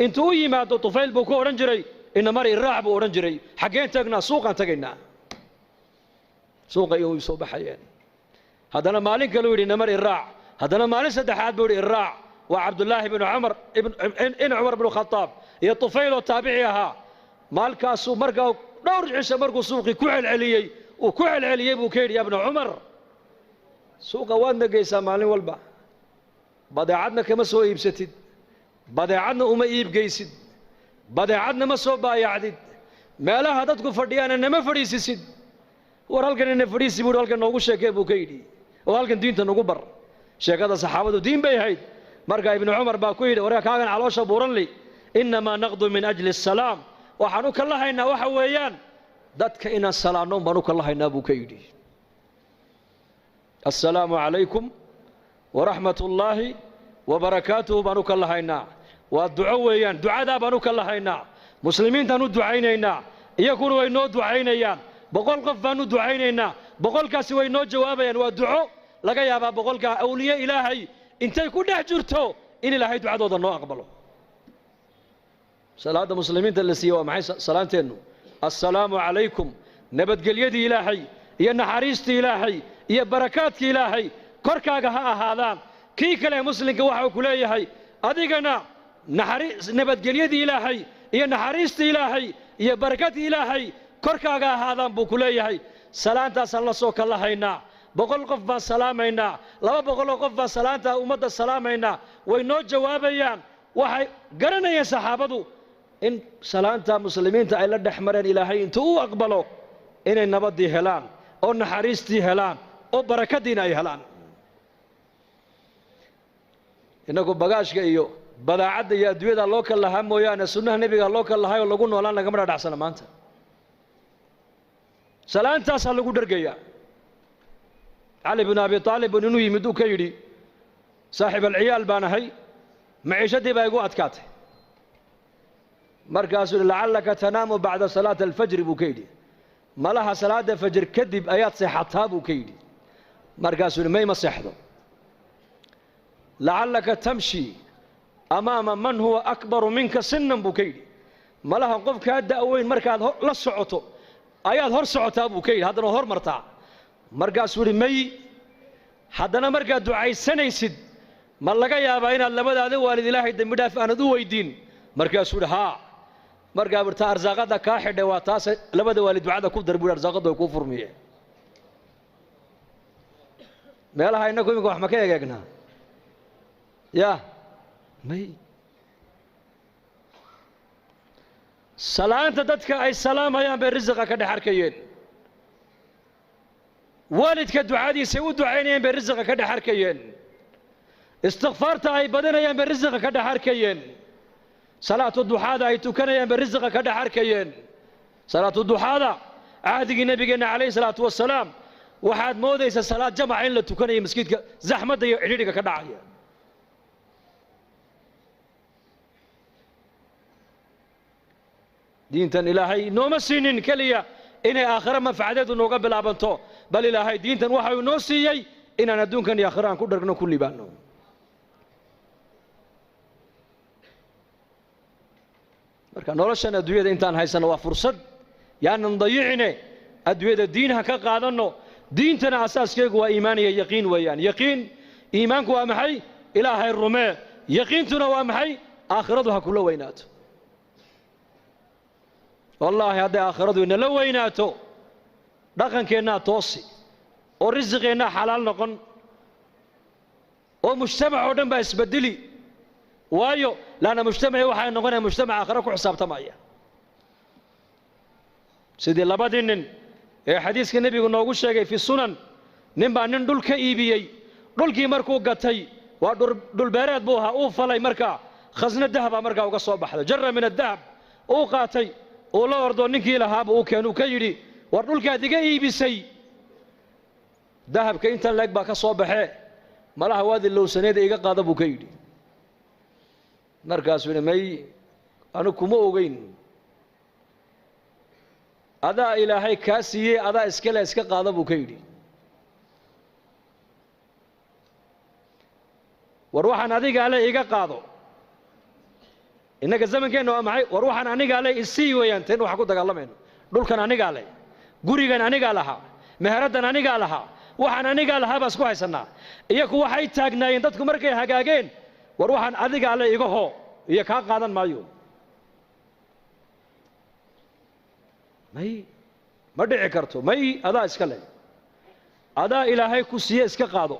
intuu u yimaado Tufayl buu ku odhan jiray, ina mari raac buu odhan jiray. Xaggeen tagnaa? Suuqaan tagaynaa. Suuqa iyo soo baxayeen. Haddana maalin kaluu yidhi, namar iraac. Haddana maalin saddexaad buu yidhi, iraac. Waa Cabdullaahi binu Cumar in Cumar binu Khadaab iyo Tufayl oo taabici ahaa. Maalkaasuu markaa dhowr cisho markuu suuqii ku celceliyey, uu ku celceliyey buu ka yidhi, ya bna Cumar, suuqa waadna geysaa maalin walba, badeecadna kama soo iibsatid, badeecadna uma iibgeysid, badeecadna ma soo baayacdid, meelaha dadku fadhiyaana nama fadhiisisid. War halkan ina fadhiisi buu, halkan noogu sheekee buu ka yidhi, oo halkan diinta nagu bar. Sheekada saxaabadu diin bay ahayd. Marka Ibnu Cumar baa ku yidhi, warka kaagan caloosha buuranli, innamaa naqdu min ajli asalaam, waxaan u kala haynaa waxa weeyaan dadka inaan salaanno baan u kala haynaa buu ka yidhi. Assalaamu calaykum waraxmat ullaahi wabarakaatuhu baan u kala haynaa. Waa duco weeyaan, ducadaa baan u kala haynaa. Muslimiintaan u ducaynaynaa, iyaguna way noo ducaynayaan. 100 qof baan u ducaynaynaa, 100kaasi way noo jawaabayaan. Waa duco laga yaabaa 100kaa awliye Ilaahay intay ku dhex jirto in Ilaahay ducadooda noo aqbalo. Salaadda muslimiinta la siiyey waa maxay? Salaanteennu assalaamu calaykum, nabadgelyadii Ilaahay iyo naxariistii Ilaahay iyo barakaadkii Ilaahay korkaaga ha ahaadaan. Kii kale muslimka waxa uu ku leeyahay, adigana nabadgelyadii Ilaahay iyo naxariistii Ilaahay iyo barakadii Ilaahay korkaaga ahaadaan buu ku leeyahay. Salaantaasaan la soo kalahaynaa. 100 qof baan salaamaynaa, 200 qof baan salaantaa ummadda salaamaynaa, way noo jawaabayaan. Waxay garanayeen saxaabadu in salaanta muslimiinta ay la dhex mareen Ilaahay intuu u aqbalo inay nabaddii helaan oo naxariistii helaan oo barakadiina ay helaan. Innagu bagaashka iyo badaacadda iyo adduunyada loo kal lahaa mooyaane, sunnaha nebiga loo kal lahay oo lagu noolaan lagama dhadhacsana. Maanta salaantaasaa lagu dhergayaa. Cali binu Abi Aalib bun inuu yimid uu ka yidhi, saaxiib alciyaal baan ahay, maciishadii baa igu adkaatay. Markaasuu yidhi, lacallaka tanaamu bacda salaati alfajri buu ka yidhi, malaha salaadda fajr kadib ayaad seexataa buu ka yidhi. Markaasuu yidhi, may, ma seexdo. Lacallaka tamshi amaama man huwa akbaru minka sinan buu ka yidhi, malaha qof kaa da'weyn markaad la socoto ayaad hor socotaa buu ka yidhi, haddana hor martaa. Markaasuu yidhi, may. Haddana markaad ducaysanaysid ma laga yaabaa inaad labadaada waalid Ilaahay dembi dhaaf aanad u weydiin? Markaasuu yidhi, haa. Markaa burta arsaaqadda kaa xidhay waa taase, labada waalid ducada ku dar buu, arsaaqadda way kuu furmiyeen. Meelaha innagu iminka wax ma ka egeegnaa? Ya may. Salaanta dadka ay salaamayaan bay risiqa ka dhex arkayeen. Waalidka ducadiisay u ducaynayeen bay risiqa ka dhex arkayeen. Istikfaarta ay badinayaan bay risiqa ka dhex arkayeen. Salaatu duxaada ay tukanayaan bay risiqa ka dhex arkayeen. Salaatu duxaada cahdigii nebigeenna calayhi salaatu wasalaam waxaad moodaysaa salaad jamaca in la tukanayo, maskiidka zaxmadda iyo cidhidhiga ka dhacaya. Diintan Ilaahay nooma siinin keliya inay aakhiro manfacadeedu nooga bilaabanto, bal Ilaahay diintan waxa uu noo siiyey inaan adduunkan iyo aakhiro aan ku dhargno, ku libaanno. Marka noloshan adduunyada intaan haysano waa fursad, yaanan dayicine. Adduunyada diin ha ka qaadanno. Diintana asaaskeegu waa iimaan iyo yaqiin weeyaan. Yaqiin, iimaanku waa maxay? Ilaahay rumee. Yaqiintuna waa maxay? Aakhiradu ha kula weynaato. Wallaahi hadday aakhiradu inala weynaato, dhaqankeennaa toosi. Oo risiqeennaa xalaal noqon, oo mujtamac oo dhan baa isbedeli. Waayo, laanna mujtamacii waxay noqonaya mujtamac aakhiro ku xisaabtamaya, sidii labadii nin ee xadiiska nebigu noogu sheegay fi sunan. Nin baa nin dhul ka iibiyey. Dhulkii markuu gatay, waa dhulbeereed buu ahaa, uu falay. Markaa khasno dahabaa markaa uga soo baxday, jara min adahab uu qaatay, uu la ordo ninkii lahaaba uu keen, uu ka yidhi: "War, dhulkaad iga iibisay dahabka intan leeg baa ka soo baxee, malaha waad ilowsaneeda, iga qaada," buu ka yidhi. Markaasuu yidhi: "May, anigu kuma ogeyn, adaa Ilaahay kaa siiyey, adaa iskale, iska qaada," buu ka yidhi. "War, waxaan adigaa le, iga qaado." Innaga zamankeenna waa maxay? "War, waxaan anigaa le, isii" weeyaan. Teen waxaan ku dagaalamayno, dhulkan anigaa le, gurigan anigaa lahaa, meheraddan anigaa lahaa, waxaan anigaa lahaa baa isku haysannaa. Iyaku waxay taagnaayeen dadku markay hagaageen: "War, waxaan adigaa le, iga hoo iyo kaa qaadan maayo." May, ma dhici karto. "May, adaa iska leh, adaa Ilaahay ku siiye, iska qaado."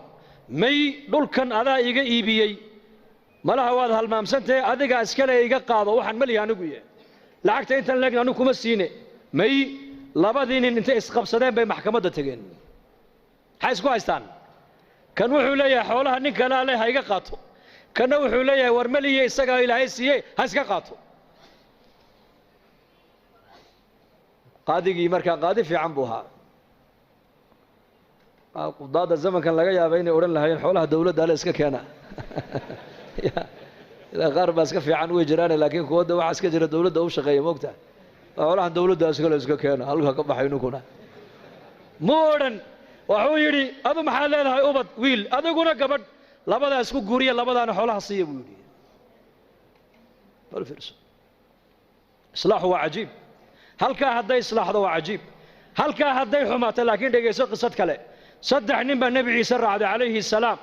"May, dhulkan adaa iga iibiyey, malaha waad halmaamsantahe, adigaa iskale, iga qaado, waxaan malihi anigu ye, lacagta intan leegna anigu kuma siine." May. Labadii nin intay isqabsadeen bay maxkamadda tegeen. Maxay isku haystaan? Kan wuxuu leeyahay: "Xoolaha nin kalaa leh, ha iga qaato." Kanna wuxuu leeyahay: "War, maliye, isagaa Ilaahay siiyey, ha iska qaato." Qaadigii markaa qaadi fiican buu ahaa. Qudaadda zamankan laga yaaba inay odhan lahaayeen: "Xoolaha dawladda ale, iska keena." Ilaa qaar baa iska fiican way jiraane, laakiin kuwadda waxaa iska jira dawladda u shaqeeya, moogta, "Xoolahan dawladda iskale, iska keena," halkaa ka baxay. Ninkuna mu odhan. Waxuu yidhi: "Adu maxaad leedahay?" "Ubad, wiil." "Adiguna?" "Gabadh." "Labadaa isku guuriya, labadaana xoolaha siiya," buu yidhi. Bal fiirso, islaaxu waa cajiib. Halkaa hadday islaaxdo waa cajiib, halkaa hadday xumaato. Laakiin dhegayso qisad kale. Saddex nin baa Nebi Ciise raacday calayhi salaam.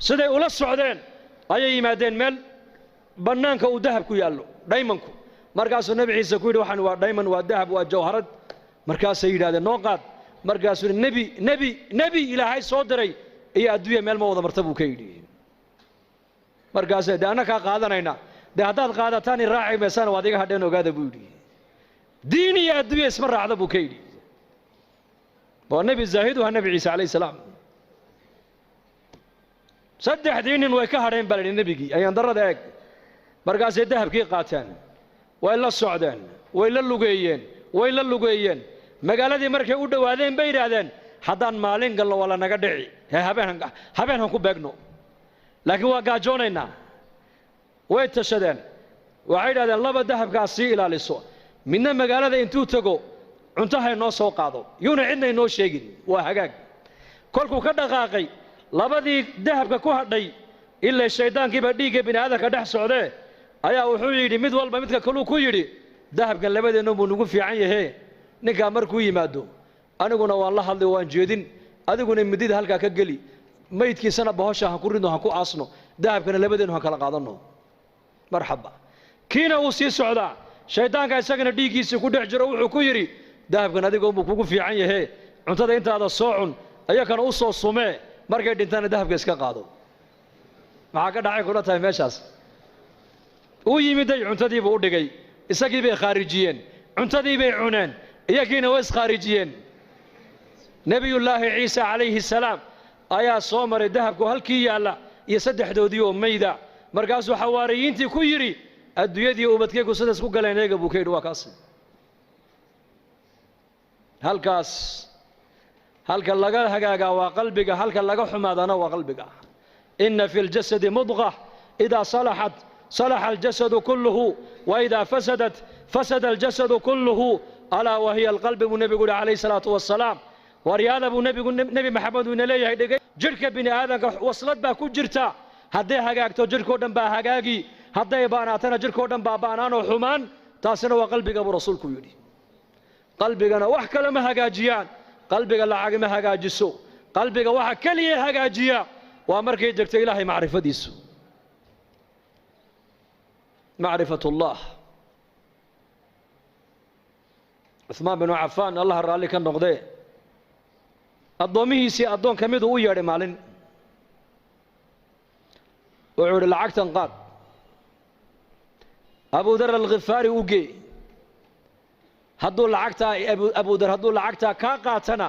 Siday ula socdeen ayay yimaadeen meel bannaanka uu dahab ku yaallo, dhaymanku. Markaasuu Nebi Ciise ku yidhi: "Waxaan waa dhayman, waa dahab, waa jawharad." Markaasay yidhahdeen: "Noo qaad." Markaasuu yidhi: "Nebi Ilaahay soo diray iyo adduunya meel ma wada marta," buu ka yidhi. Markaasay: "Dee annakaa qaadanayna." "Dee haddaad qaadataan i raaci maysaan, waad iga hadheen, ogaada," buu yidhi. "Diin iyo adduunya isma raacda," buu ka yidhi. Waa nebi zaahid u ahaa Nebi Ciise calayhi salaam. Saddexdii nin way ka hadheen baa la yidhi nebigii. Ayaan darrada eeg. Markaasay dahabkii qaateen, way la socdeen, way la lugeeyeen, way la lugeeyeen. Magaaladii markay u dhowaadeen bay yidhaahdeen: "Haddaan maalin galno waa la naga dhici, hee habeen han ku beegno, laakiin waa gaajoonaynaa." Way tashadeen. Waxay yidhahdeen: "Laba dahabkaas sii ilaaliso, midna magaalada intuu tego cunto hay noo soo qaado, yuuna cidna inoo sheegin." Waa hagaag. Kolkuu ka dhaqaaqay, labadii dahabka ku hadhay, ilaa shayddaankiibaa dhiigga bini aadamka dhex socdee, ayaa wuxuu yidhi mid walba midka kaluu ku yidhi: "Dahabkan labadeennu buu nagu fiican yahee, ninkaa markuu yimaado aniguna waan la hadlay, waan jeedin, adiguna midida halkaa ka geli, maydkiisana bahosha han ku ridno, han ku aasno, dahabkana labadeennu han kala qaadanno." Marxaba. Kiina wuu sii socdaa, shayddaanka isagana dhiiggiisii ku dhex jiro wuxuu ku yidhi: "Dahabkan adiga unbuu kugu fiican yahee, cuntada intaada soo cun, ayakana u soo sumee, markay dhintaana dahabka iska qaado." Maxaa ka dhacay kula tahay meeshaas? Uu yimiday, cuntadiibuu u dhigay, isagii bay khaarijiyeen, cuntadii bay cuneen, iyagiina way iskhaarijiyeen. Nebiyullaahi Ciise calayhi salaam ayaa soo maray dahabku halkii yaalla iyo saddexdoodii oo mayda. Markaasuu xawaariyiintii ku yidhi: "Adduunyadii ubadkaygu sidaas ku galeen eega," buu ka yidhi. Waa kaasi halkaas. Halka laga hagaagaa waa qalbiga, halka laga xumaadana waa qalbiga. Ina fi ljasadi mudqa, idaa salaxat salaxa aljasadu kulluhu, waidaa fasadat fasada aljasadu kulluhu, alaa wahiya alqalbi, buu nebigu yihi calayhi salaatu wasalaam. Waryaada, buu nebigu, Nebi Maxamed uu ina leeyahay, dhegay: jidhka bini aadamka waslad baa ku jirta. Hadday hagaagto jidhkao dhan baa hagaagi, hadday baanaatana jidhkao dhan baa baanaanoo xumaan. Taasina waa qalbiga, buu rasuulku yidhi. Qalbigana wax kale ma hagaajiyaan, qalbiga lacag ma hagaajiso. Qalbiga waxa keliya hagaajiya waa markay degto Ilaahay macrifadiisu, macrifat ullah. Cuثmaan binu Cafaan, Allah raalli ka noqdee. Addoomihiisii addoon ka miduu u yeedhay maalin, wuxuu idhi lacagtan qaad, Abudar Alkhifaari u gee, hadduu lacagtaa Abudar hadduu lacagtaa kaa qaatana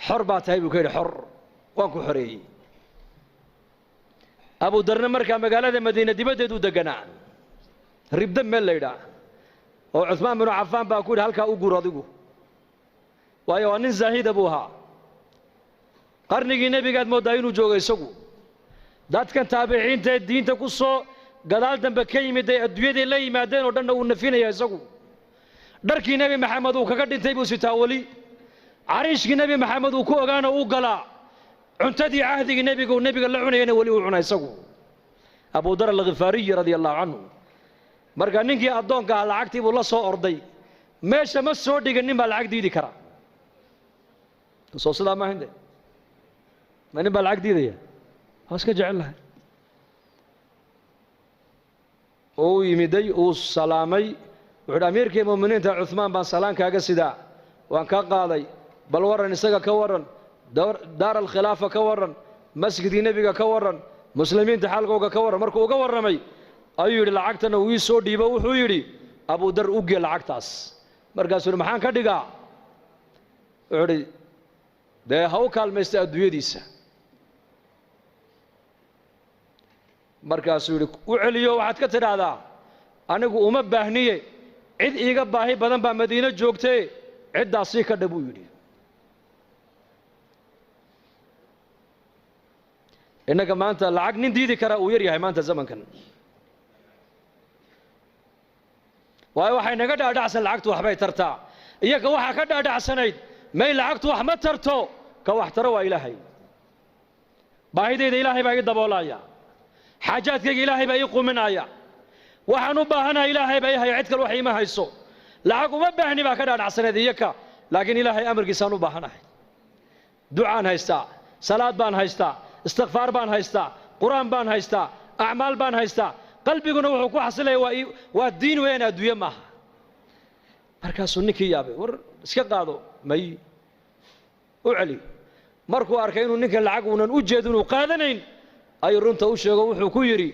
xor baa tahay buu ka yidhi, xor waan ku xoreeyey. Abudarna markaa magaalada Madiina dibaddeed u deganaa, Ribda meel la yidhaah, oo Cuhmaan binu Cafaan baa ku yidhi halkaa u guur adigu, waayo waa nin zaahida buu ahaa. Qarnigii nebigaad mooddaa inuu joogo isagu. Dadkan taabiciinta ee diinta ku soo gadaal dambe ka yimid ay adduunyaday la yimaadeen oo dhanna uu nafinaya isagu. Dharkii Nebi Maxamed uu kaga dhintay buu sitaa weli, cariishkii Nebi Maxamed uu ku ogaana uu galaa, cuntadii cahdigii nebiga uu nebiga la cunayana weli uu cuna isagu, Abudar Alkhifaariyi radia allahu canhu. Marka ninkii addoonka ah lacagtii buu la soo orday, meesha ma soo dhigin. Nin baa lacag diidi kara? Soo sidaa maaha de, ma nin baa lacag diidaya? Waa iska jecel lahay. Uu yimiday, uu salaamay, wuxu uhi amiirkii mu'miniinta Cuhmaan baan salaan kaaga sidaa, waan ka qaaday. Bal warran isaga ka warran, daar alkhilaafa ka warran, masjidkii nebiga ka warran, muslimiinta xaalkooga ka warran. Markuu uga warramay ayuu yidhi lacagtana uu ii soo dhiibo. Wuxuu yidhi Abudar u gee lacagtaas. Markaasuu yidhi maxaan ka dhigaa? Wuxuu idhi dee ha u kaalmaysta adduunyadiisa. Markaasuu yidhi u celiyo, waxaad ka tidhaahdaa anigu uma baahniye, cid iiga baahi badan baa Madiino joogtee, ciddaasii ka dha buu yidhi. Innaga maanta lacag nin diidi karaa uu yar yahay maanta zamankan, waayo waxay naga dhaadhacsan lacagtu waxbay tartaa. Iyaga waxaa ka dhaadhacsanayd may lacagtu wax ma tarto, ka wax taro waa Ilaahay. Baahidayda Ilaahay baa ii daboolaya, xaajaadkayga Ilaahay baa ii quminaya, waxaan u baahanahay Ilaahay baa ii haya, cid kale wax iima hayso, lacag uma baahni baa ka dhaadhacsaneed iyaka. Laakiin Ilaahay amarkiisaan u baahanahay, ducaan haystaa, salaad baan haystaa, istikfaar baan haystaa, qur-aan baan haystaa, acmaal baan haystaa, qalbiguna wuxuu ku xasilaya waa diin weeyaan, adduunye maaha. Markaasuu ninkii yaabay, war iska qaado, may u celi. Markuu arkay inuu ninkan lacag uunan u jeedin uu qaadanayn, ayuu runta u sheego. Wuxuu ku yidhi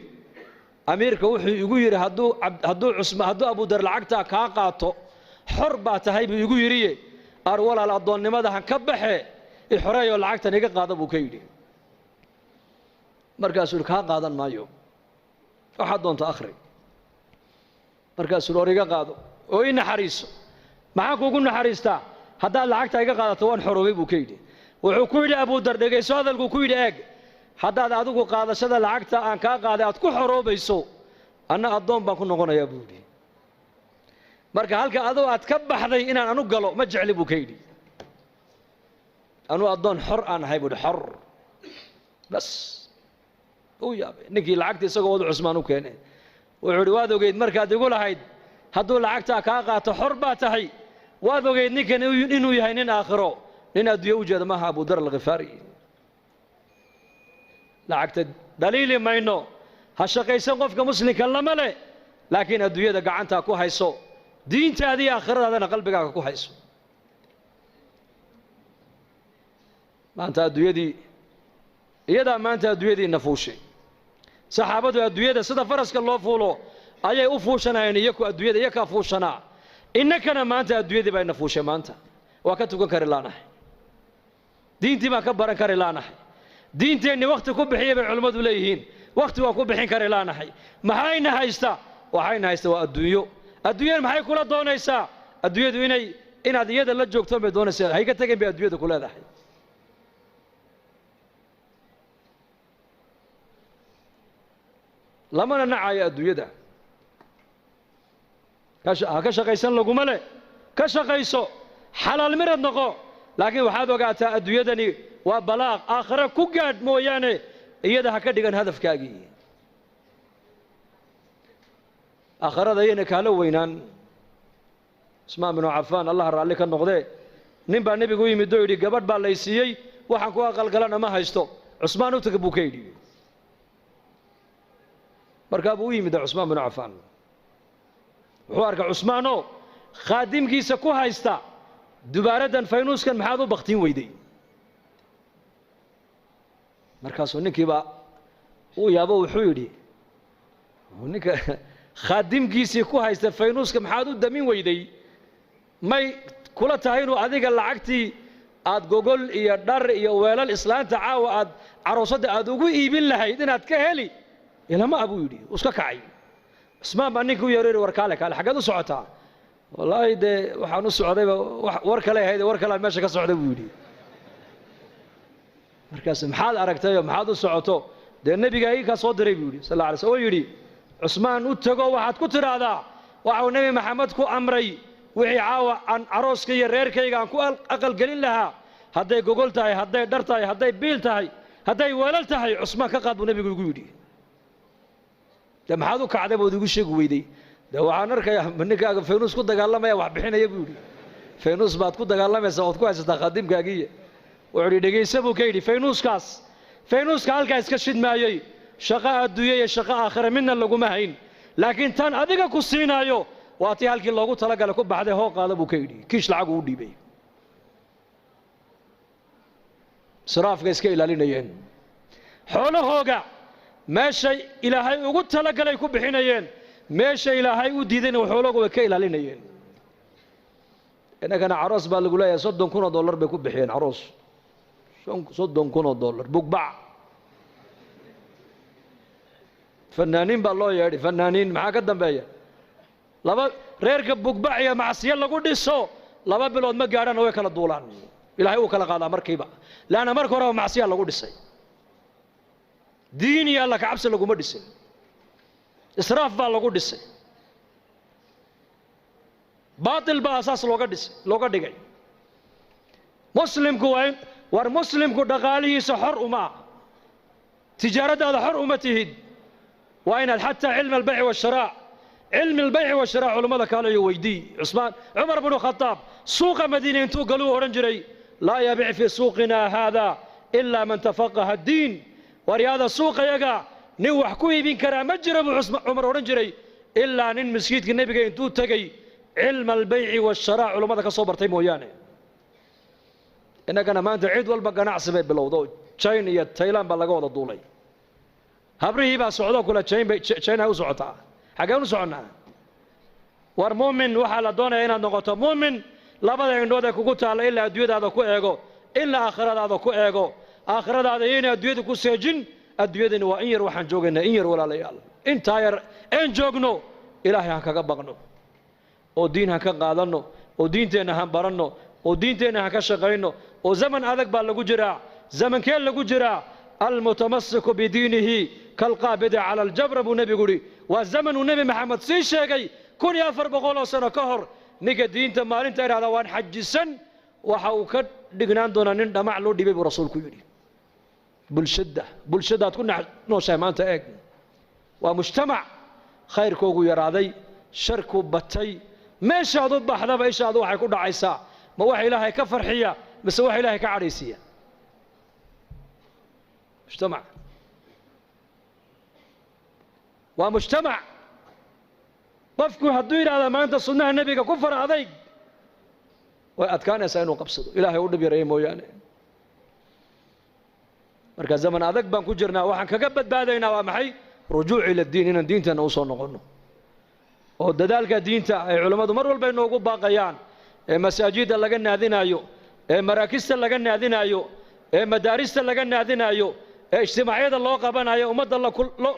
amiirka wuxuu igu yidhi hadduu Abudar lacagtaa kaa qaato xor baa tahay buu igu yidhiye, ar walaal addoonnimada han ka baxe, ixoreeyoo lacagtan iga qaada buu ka yidhi. Markaasuu yidhi kaa qaadan maayo, waxaad doonto akhri. Markaasuu yidhi or iga qaado oo ii naxariiso. Maxaan kuugu naxariistaa? Haddaad lacagta iga qaadato waan xoroobay buu ka yidhi. Wuxuu ku yidhi Abudar, dhegayso hadalkuu ku yidhi, eeg, haddaad adigu qaadashada lacagta aan kaa qaaday aad ku xoroobayso, anna addoon baan ku noqonayaa buu yidhi. Marka halka adoo aad ka baxday inaan anu galo ma jecli buu ka yidhi, anuu addoon xor aan ahay buu yidhi, xor bas. Uu yaabay ninkii, lacagta isagoo wadu Cusmaan u keenay. Wuxuu yidhi waad ogeyd markaad igu lahayd hadduu lacagtaa kaa qaato xor baa tahay, waad ogeyd ninkan inuu yahay nin aakhiro, nin adduunye u jeeda maaha. Abudar Alkhifaari. Lacagta dhaliili mayno, ha shaqaysan qofka muslimka lama leh, laakiin adduunyada gacantaa ku hayso, diintaada iyo aakhiradaadana qalbigaaga ku hayso. Maanta adduunyadii iyadaa maanta adduunyadiina fuushay. Saxaabadu adduunyada sida faraska loo fuulo ayay u fuushanayeen, iyaku adduunyada iyakaa fuushanaa. Innakana maanta adduunyadii baa ina fuushay. Maanta waa ka tukan kari laanahay, diintii baan ka baran kari laanahay, diinteenni wakhti ku bixiya bay culimmadu leeyihiin, wakhti waan ku bixin kari laanahay. Maxayna haysta? Waxayna haysta waa adduunyo. Adduunyada maxay kula doonaysaa? Adduunyadu inay inaad iyada la joogto bay doonaysaa, hayga tegin bay adduunyada ku leedahay. Lamana nacayo adduunyada, ha ka shaqaysan laguma leh, ka shaqayso, xalaal mirad noqo, laakiin waxaad ogaataa adduunyadani waa balaaq, aakhare ku gaadh mooyaane iyada ha ka dhigan hadafkaagii. Aakhirada iyayna kaala weynaan. Cusmaan binu Cafaan, Allah raalli ka noqdee, nin baa nebigu u yimid oo yidhi gabadh baa lay siiyey, waxaan ku aqalgalana ma haysto, Cusmaan u taga buu ka yidhi. Markaa buu u yimid Cusmaan binu Cafaan, wuxuu arkay Cusmaanoo khaadimkiisa ku haysta dubaaraddan, faynuuskan maxaad u baktiin weyday? Markaasuu ninkiibaa uu yaabo, wuxuu yidhi ninka khaadimkiisii ku haysta faynuuska maxaad u damin weyday? May kula tahay inuu adiga lacagtii aad gogol iyo dhar iyo weelal islaanta caawa aad caroosadda aad ugu iibin lahayd inaad ka heli? Ilama a buu yidhi. Uu iska kacay. Cusmaan baa ninkii u yeero yidhi, war kaale kaale, xaggeed u socotaa? Wallaahi dee waxaan u socdayba war kale ahayd, war kalean meesha ka socda buu yidhi. Markaas maxaad aragtayoo maxaad u socoto? Dee nebigaa ii kaa soo diray buu yidhi sal alla alay slam, oo yidhi Cusmaan u tago, waxaad ku tidhaahdaa waxau Nebi Maxamed ku amray wixii caawa aan carooska iyo reerkayga aan ku aqalgelin lahaa, hadday gogol tahay, hadday dhar tahay, hadday biil tahay, hadday weelal tahay, Cusmaan ka qaad buu nebigu igu yidhi. Dee maxaad u kacday bood igu sheegi weyday? Dee waxaan arkayaa ninkaaga faynuus ku dagaalamaya wax bixinaya buu yidhi. Faynuus baad ku dagaalamaysaa ood ku haysataa khaadimkaagiiya. Wuxuu yidhi dhegaysa buu ka yidhi, faynuuskaas, faynuuska halkaa iska shidmaayey, shaqo adduunye iyo shaqo aakhira midna laguma hayn, laakiin tan adiga ku siinaayo waa tii halkii loogu talagalay ku baxday, hoo qaada buu ka yidhi. Kiish lacag uu dhiibay. Israafka iska ilaalinayeen, xoolahooga meeshay Ilaahay ugu talagalay ku bixinayeen, meesha Ilaahay u diidayna xoolahooga way ka ilaalinayeen. Innagana caroos baa lagu leeyahay $30,000 bay ku bixiyeen caroos, $30,000, bugbac, fanaaniin baa loo yeedhay, fanaaniin. Maxaa ka dambeeya? Laba reerka bugbac iyo macsiyo lagu dhiso 2 bilood ma gaadhana way kala duulaan, Ilaahay uu kala qaadaa markiiba, leanna marka horeba macsiyaa lagu dhisay, diin iyo alla kacabsi laguma dhisin, israaf baa lagu dhisay, baatil baa asaas looga dhisay, looga dhigay. Muslimku waa in war muslimku dhaqaalihiisa xor uma ah, tijaaraddaada xor uma tihid, waa inaad xataa cilmi albayci waasharaac, cilmi albayci waasharaac culammada kaale iyo weydii. Cusmaan Cumar bnu Khataab suuqa Madiine intuu galuu odhan jiray laa yabic fii suuqina haada ilaa man tafaqaha addiin. Waryaada suuqayaga nin wax ku iibin karaa ma jiro buu Cumar odhan jiray, ilaa nin masjidka nebiga intuu tegey cilma albayci waasharaac culammada ka soo bartay mooyaane. Innagana maanta cid walba ganacsi bay bilowdo, China iyo Tayland baa laga wada duulay, habrihii baa socdo kule China u socotaa. Xaggeen u soconnaa? War muumin waxaa la doonaya inaad noqoto muumin labada indhood ee kugu taalla ilaa adduunyadaada ku eego, ilaa aakhiradaada ku eego. Aakhiradaada yayna adduunyada ku seejin. Adduunyadani waa in yar, waxaan joogaynaa in yar walaalayaal, intaa yar een joogno Ilaahay han kaga baqno oo diin han ka qaadanno oo diinteenna han baranno oo diinteenna han ka shaqayno. Oo zaman adag baa lagu jiraa. Zamankee lagu jiraa? Almutamasiku bidiinihi kalqaabidi cala aljabra buu nebigu yidhi. Waa zaman uu Nebi Maxamed sii sheegay 1400 oo sano ka hor. Ninka diinta maalinta idhahda waan xajisan waxa uu ka dhignaan doonaa nin dhamac loo dhibay buu rasuulku yidhi. Bulshadda, bulshadaad ku nooshahay maanta eeg, waa mujtamac khayrkoogu yaraaday, sharku batay. Meeshaad u baxdaba ishaadu waxay ku dhacaysaa ma wax Ilaahay ka farxiya mise wax Ilaahay ka cadhaysiiya? Mujtamac waa mujtamac qofku hadduu yidhahda maanta sunnaha nebiga ku fara adayg, way adkaanaysaa inuu qabsado, Ilaahay u dhib yareeya mooyaane. Marka zaman adag baan ku jirnaa. Waxaan kaga badbaadaynaa waa maxay? Rujuuc ila diin, inaan diinteenna usoo noqonno oo dadaalka diinta ay culammadu mar walba inoogu baaqayaan, ee masaajidda laga naadinaayo, ee maraakista laga naadinaayo, ee madaarista laga naadinaayo, ee ijtimaacyada loo qabanayo, ummadda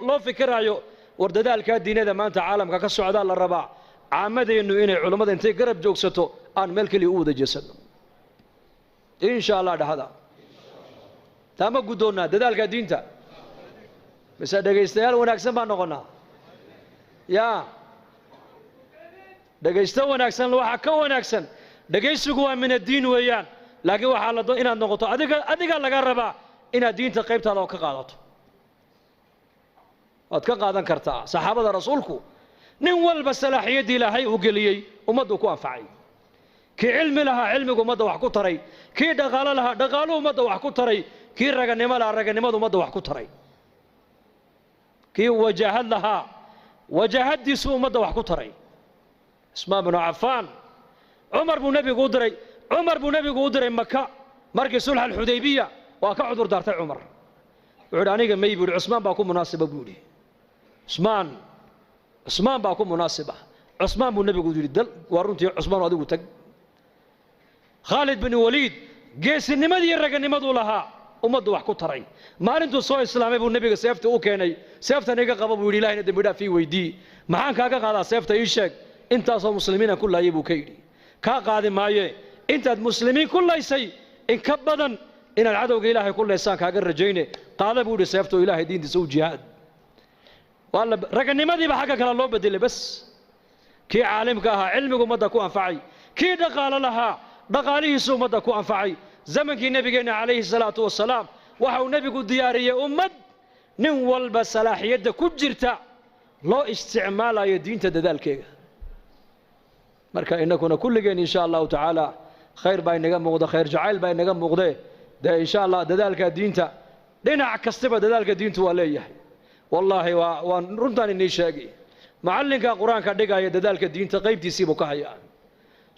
loo fikiraayo. War dadaalkaa diinada maanta caalamka ka socdaa la rabaa caamadeennu inay culammada intay garab joogsato aan meel keliya u wada jeesanno, insha Allah. Dhahada taama guddoonnaa dadaalka diinta mise dhegaystayaal wanaagsan baan noqonnaa? Yaa dhegaysto wanaagsan, waxaa ka wanaagsan dhegaysigu waa min addiin weeyaan, laakiin waxaa la inaad noqoto adiga, adiga laga rabaa inaad diinta qaybtaada oo ka qaadato. Waad ka qaadan kartaa. Saxaabada rasuulku nin walba salaaxiyaddii Ilaahay uu geliyey ummaddu ku anfacay. Kii cilmi lahaa cilmigu ummadda wax ku taray, kii dhaqaalo lahaa dhaqaaluhu ummadda wax ku taray, kii raganimo lahaa raganimadu ummadda wax ku taray, kii wajaahad lahaa wajaahaddiisuu ummadda wax ku taray. Cusmaan binu Cafaan Cumar buu nebigu u diray, Cumar buu nebigu u diray Maka markii sulx alxudaybiya, waa ka cudur daartay Cumar. Wuxuu yidhi aniga may buu yidhi, Cusmaan baa ku munaasiba buu yidhi. Cusmaan baa ku munaasiba. Cusmaan buu nebigu yidhi, dal waa runtii Cusmaan adigu tag. Khaalid bin Waliid geesinimadii iyo raganimaduu lahaa ummaddu wax ku taray. Maalintuu soo islaamay buu nebiga seefta u keenay. Seeftan iga qaba buu yidhi, Ilaahayna dembi dhaaf ii weydii. Maxaan kaaga qaadaa seefta ii sheeg? Intaasoo muslimiinaan ku laayay buu ka yidhi. Kaa qaadi maaye, intaad muslimiin ku laysay in ka badan inaad cadowga Ilaahay ku laysaan kaaga rajayne. Qaada buu yidhi seefta oo Ilaahay diintiisa u jihaad. Waa la raganimadiiba xagga kale loo bedelay bas. Kii caalimka ahaa cilmigu ummadda ku anfacay, kii dhaqaalo lahaa dhaqaalihiisu ummadda ku anfacay. Zamankii nabigeenna calayhi salaatu wasalaam waxa uu nebigu diyaariyey ummad nin walba salaaxiyadda ku jirta loo isticmaalayo diinta dadaalkeega. Marka innakuna kulligeen insha allahu tacaala khayr baa inaga muuqda, khayr jacayl baa inaga muuqdee. Dee insha allah dadaalka diinta dhinac kastaba dadaalka diintu waa leeyahay. Wallaahi waan runtaan inii sheegay, macallinka qur-aanka dhigaya dadaalka diinta qaybtiisiibuu ka hayaa.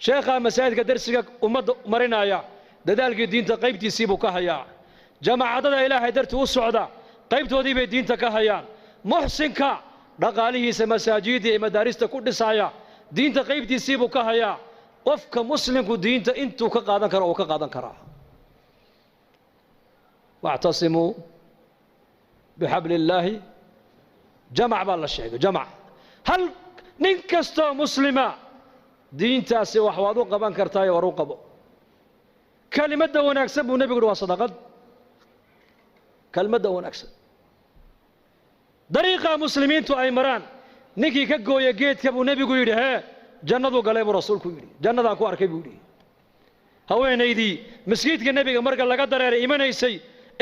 Sheekha masaajidka darsiga ummadda marinaya dadaalkii diinta qaybtiisiibuu ka hayaa. Jamaacadada Ilaahay dartii u socda qaybtoodii bay diinta ka hayaan. Muxsinka dhaqaalihiisa masaajidda iyo madaarista ku dhisaya diinta qaybtiisiibuu ka hayaa. Qofka muslimku diinta intuu ka qaadan karo uu ka qaadan karaa. Wactasimuu bixabli illaahi jamac baa la sheegay, jamac. Hal nin kastoo muslima diintaasi wax waad u qaban kartaayo war u qabo. Kelimadda wanaagsan buu nebigu yidhi waa sadaqad. Kelimadda wanaagsan dariiqa muslimiintu ay maraan ninkii ka gooya geedka buu nebigu yidhi hee jannaduu galay buu rasuulku yidhi, jannadaan ku arkay buu yidhi. Haweenaydii maskiidka nebiga marka laga dareeray imanaysay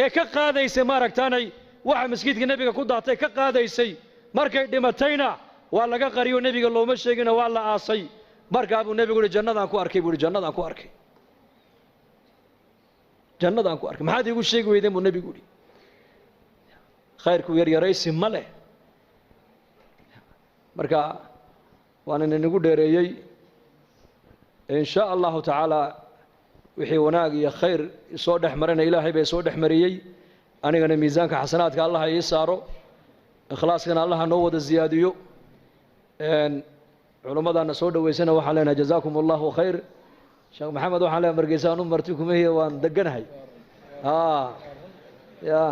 ee ka qaadaysay maaragtaanay waxa maskiidka nebiga ku daatay ka qaadaysay, markay dhimatayna waa laga qariyo nebiga looma sheegina waa la aasay. Markaa buu nebigu yidhi jannadaan ku arkay buu yidhi, jannadaan ku arkay, jannadaan ku arkay. Maxaad iigu sheegi weydeen buu nebigu yidhi. Khayrku yaryaraysi ma leh. Marka waan inagu dheereeyey. In sha allahu tacaala wixii wanaag iyo khayr soo dhex marina Ilaahay bay soo dhex mariyey. Anigana miisaanka xasanaadka allaha ii saaro, ikhlaaskana allaha noo wada ziyaadiyo. Culimmadaana soo dhoweysana waxaan leenahay jazaakum allahu khayr. Sheekh Maxamed waxaan leenahay margeysaan u marti kumahiya, waan deganahay, ya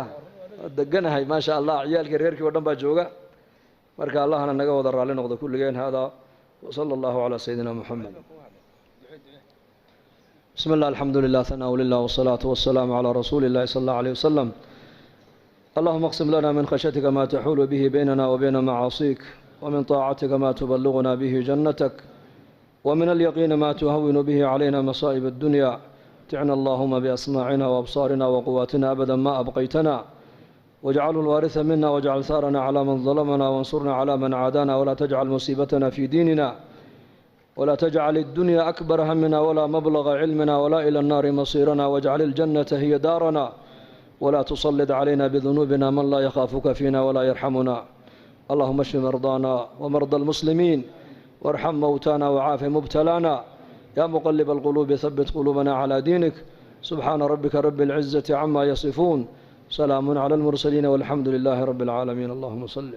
deganahay maasha allah. Ciyaalkii reerkii oo dhan baa jooga. Marka allahna naga wada raalli noqdo kulligeen. Hada wasala allahu calaa sayidina Muxamed. بسم الله، الحمد لله، ثناء لله، والصلاة والسلام على رسول الله صلى الله عليه وسلم. اللهم اقسم لنا من خشيتك ما تحول به بيننا وبين معاصيك، ومن طاعتك ما تبلغنا به جنتك، ومن اليقين ما تهون به علينا مصائب الدنيا. متعنا اللهم بأسماعنا وأبصارنا وقواتنا أبدا ما أبقيتنا، واجعله الوارث منا، واجعل ثارنا على من ظلمنا، وانصرنا على من عادانا، ولا تجعل مصيبتنا في ديننا، ولا تجعل الدنيا أكبر همنا ولا مبلغ علمنا، ولا إلى النار مصيرنا، واجعل الجنة هي دارنا، ولا تسلط علينا بذنوبنا من لا يخافك فينا ولا يرحمنا. اللهم اشف مرضانا ومرضى المسلمين، وارحم موتانا وعاف مبتلانا. يا مقلب القلوب ثبت قلوبنا على دينك. سبحان ربك رب العزة عما يصفون، سلام على المرسلين، والحمد لله رب العالمين. اللهم صل.